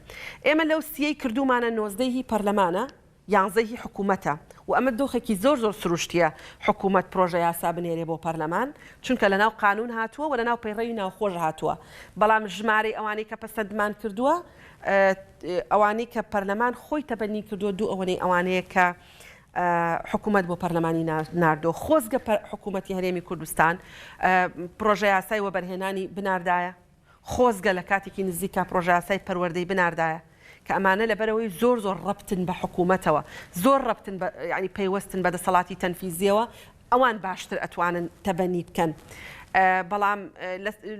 A: ئێمە لەو سیەی کردوومانە نۆزدەی هی پەرلەمانە، یانزەی هی حکوومەتە و ئەمە دۆخێکی زۆر زۆر سروشتییە حکوومەت پڕۆژە یاسا بنێرێ بۆ پەرلەمان چونکە لەناو قانوون هاتووە و لەناو پەیڕەوی ناوخۆش هاتووە بەڵام ژمارەی ئەوانەی کە پەسەندمان کردووە ئەوانەی کە پەرلەمان خۆی تەبەنی کردووە دوو ئەوەنەی ئەوانەیە کە حکوومەت بۆ پەرلەمانی ناردووە. خۆزگە حکوومەتی هەرێمی کوردستان پڕۆژەیاسای وەبەرهێنانی بناردایە، خۆزگە لە کاتێکی نزیکا پڕۆژەیاسای پەروەردەی بناردایە، کە ئەمانە لەبەرئەوەی زۆر زۆر ڕەبتن بە حکوومەتەوە، زۆر ڕەبتن بە یانی پەیوەستن بە دەسەڵاتی تەنفیزییەوە، ئەوان باشتر ئەتوانن تەبەنی بکەن. بەڵام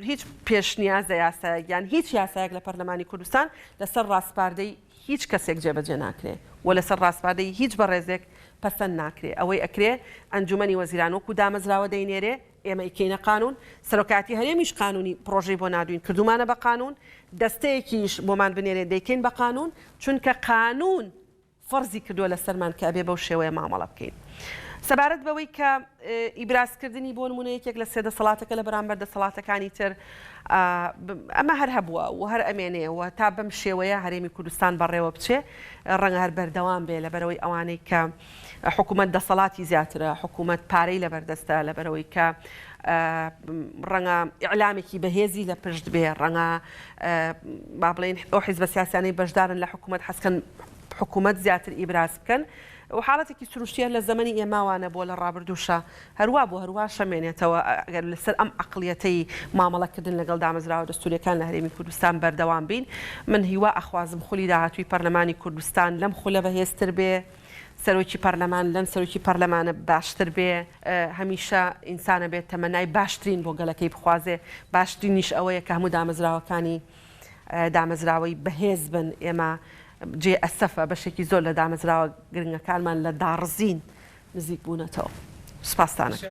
A: هیچ پێشنیازە یاسایەک یان هیچ یاسایەک لە پەرلەمانی کوردستان لەسەر ڕاسپاردەی هیچ کەسێک جێبەجێ ناکرێ و لەسەر ڕاسپاردەی هیچ بەڕێزێک پەسەند ناکرێ. ئەوەی ئەکرێ ئەنجومەنی وەزیران وەکو دامەزراوە دەینێرێ، ئێمە ئەیکەینە قانوون، سەرۆکایەتی هەرێمیش قانوونی پڕۆژەی بۆ ناردووین کردوومانە بە قانوون، دەستەیەکیش بۆمان بنێرێ دەیکەین بە قانوون، چونکە قانوون فەرزی کردووە لەسەرمان کە ئەبێ بەو شێوەیە مامەڵە بکەین. سەبارەت بەوەی کە ئیبرازکردنی بۆ نموونە یەکێک لە سێ دەسەڵاتەکە لە بەرامبەر دەسەڵاتەکانی تر ئەمە هەر هەبووە و هەر ئەمێنێ و تا بەم شێوەیە هەرێمی کوردستان بەڕێوە بچێ ڕەنگە هەر بەردەوام بێ لەبەرئەوەی ئەوانەی کە حکوومەت دەسەڵاتی زیاترە، حکوومەت پارەی لەبەردەستە، لەبەرئەوەی کە ڕەنگە ئیعلامێکی بەهێزی لە پشت بێ، ڕەنگە با بڵێین ئەو حیزبە سیاسیانەی بەشدارن لە حکوومەت حەزکەن حکوومەت زیاتر ئیبراز بکەن و حاڵەتێکی سروشتیە لە زەمەنی ئێمە وا نەبووە لە ڕابردووشا هەروا بوو هەرواش ئەمێنێتەوە ئەگەر لەسەر ئەم عەقڵیەتەی مامەڵەکردن لەگەڵ دامەزراوە دەستوریەکان لە هەرێمی کوردستان بەردەوام بین من هیوا ئەخوازم خولی داهاتووی پەرلەمانی کوردستان لەم خولە بەهێزتر بێ سەرۆکی پەرلەمان لەم سەرۆکی پەرلەمانە باشتر بێ هەمیشە ئینسان ئەبێت تەمەنای باشترین بۆ گەلەکەی بخوازێ باشترینیش ئەوەیە کە هەموو دامەزراوەکانی دامەزراوەی بەهێز بن ئێمە جێ ئەسەفە بەشێکی زۆر لە دامەزراوە گرنگەکانمان لە داڕزین نزیک بوونەتەوە. سوپاستان ئەکەم.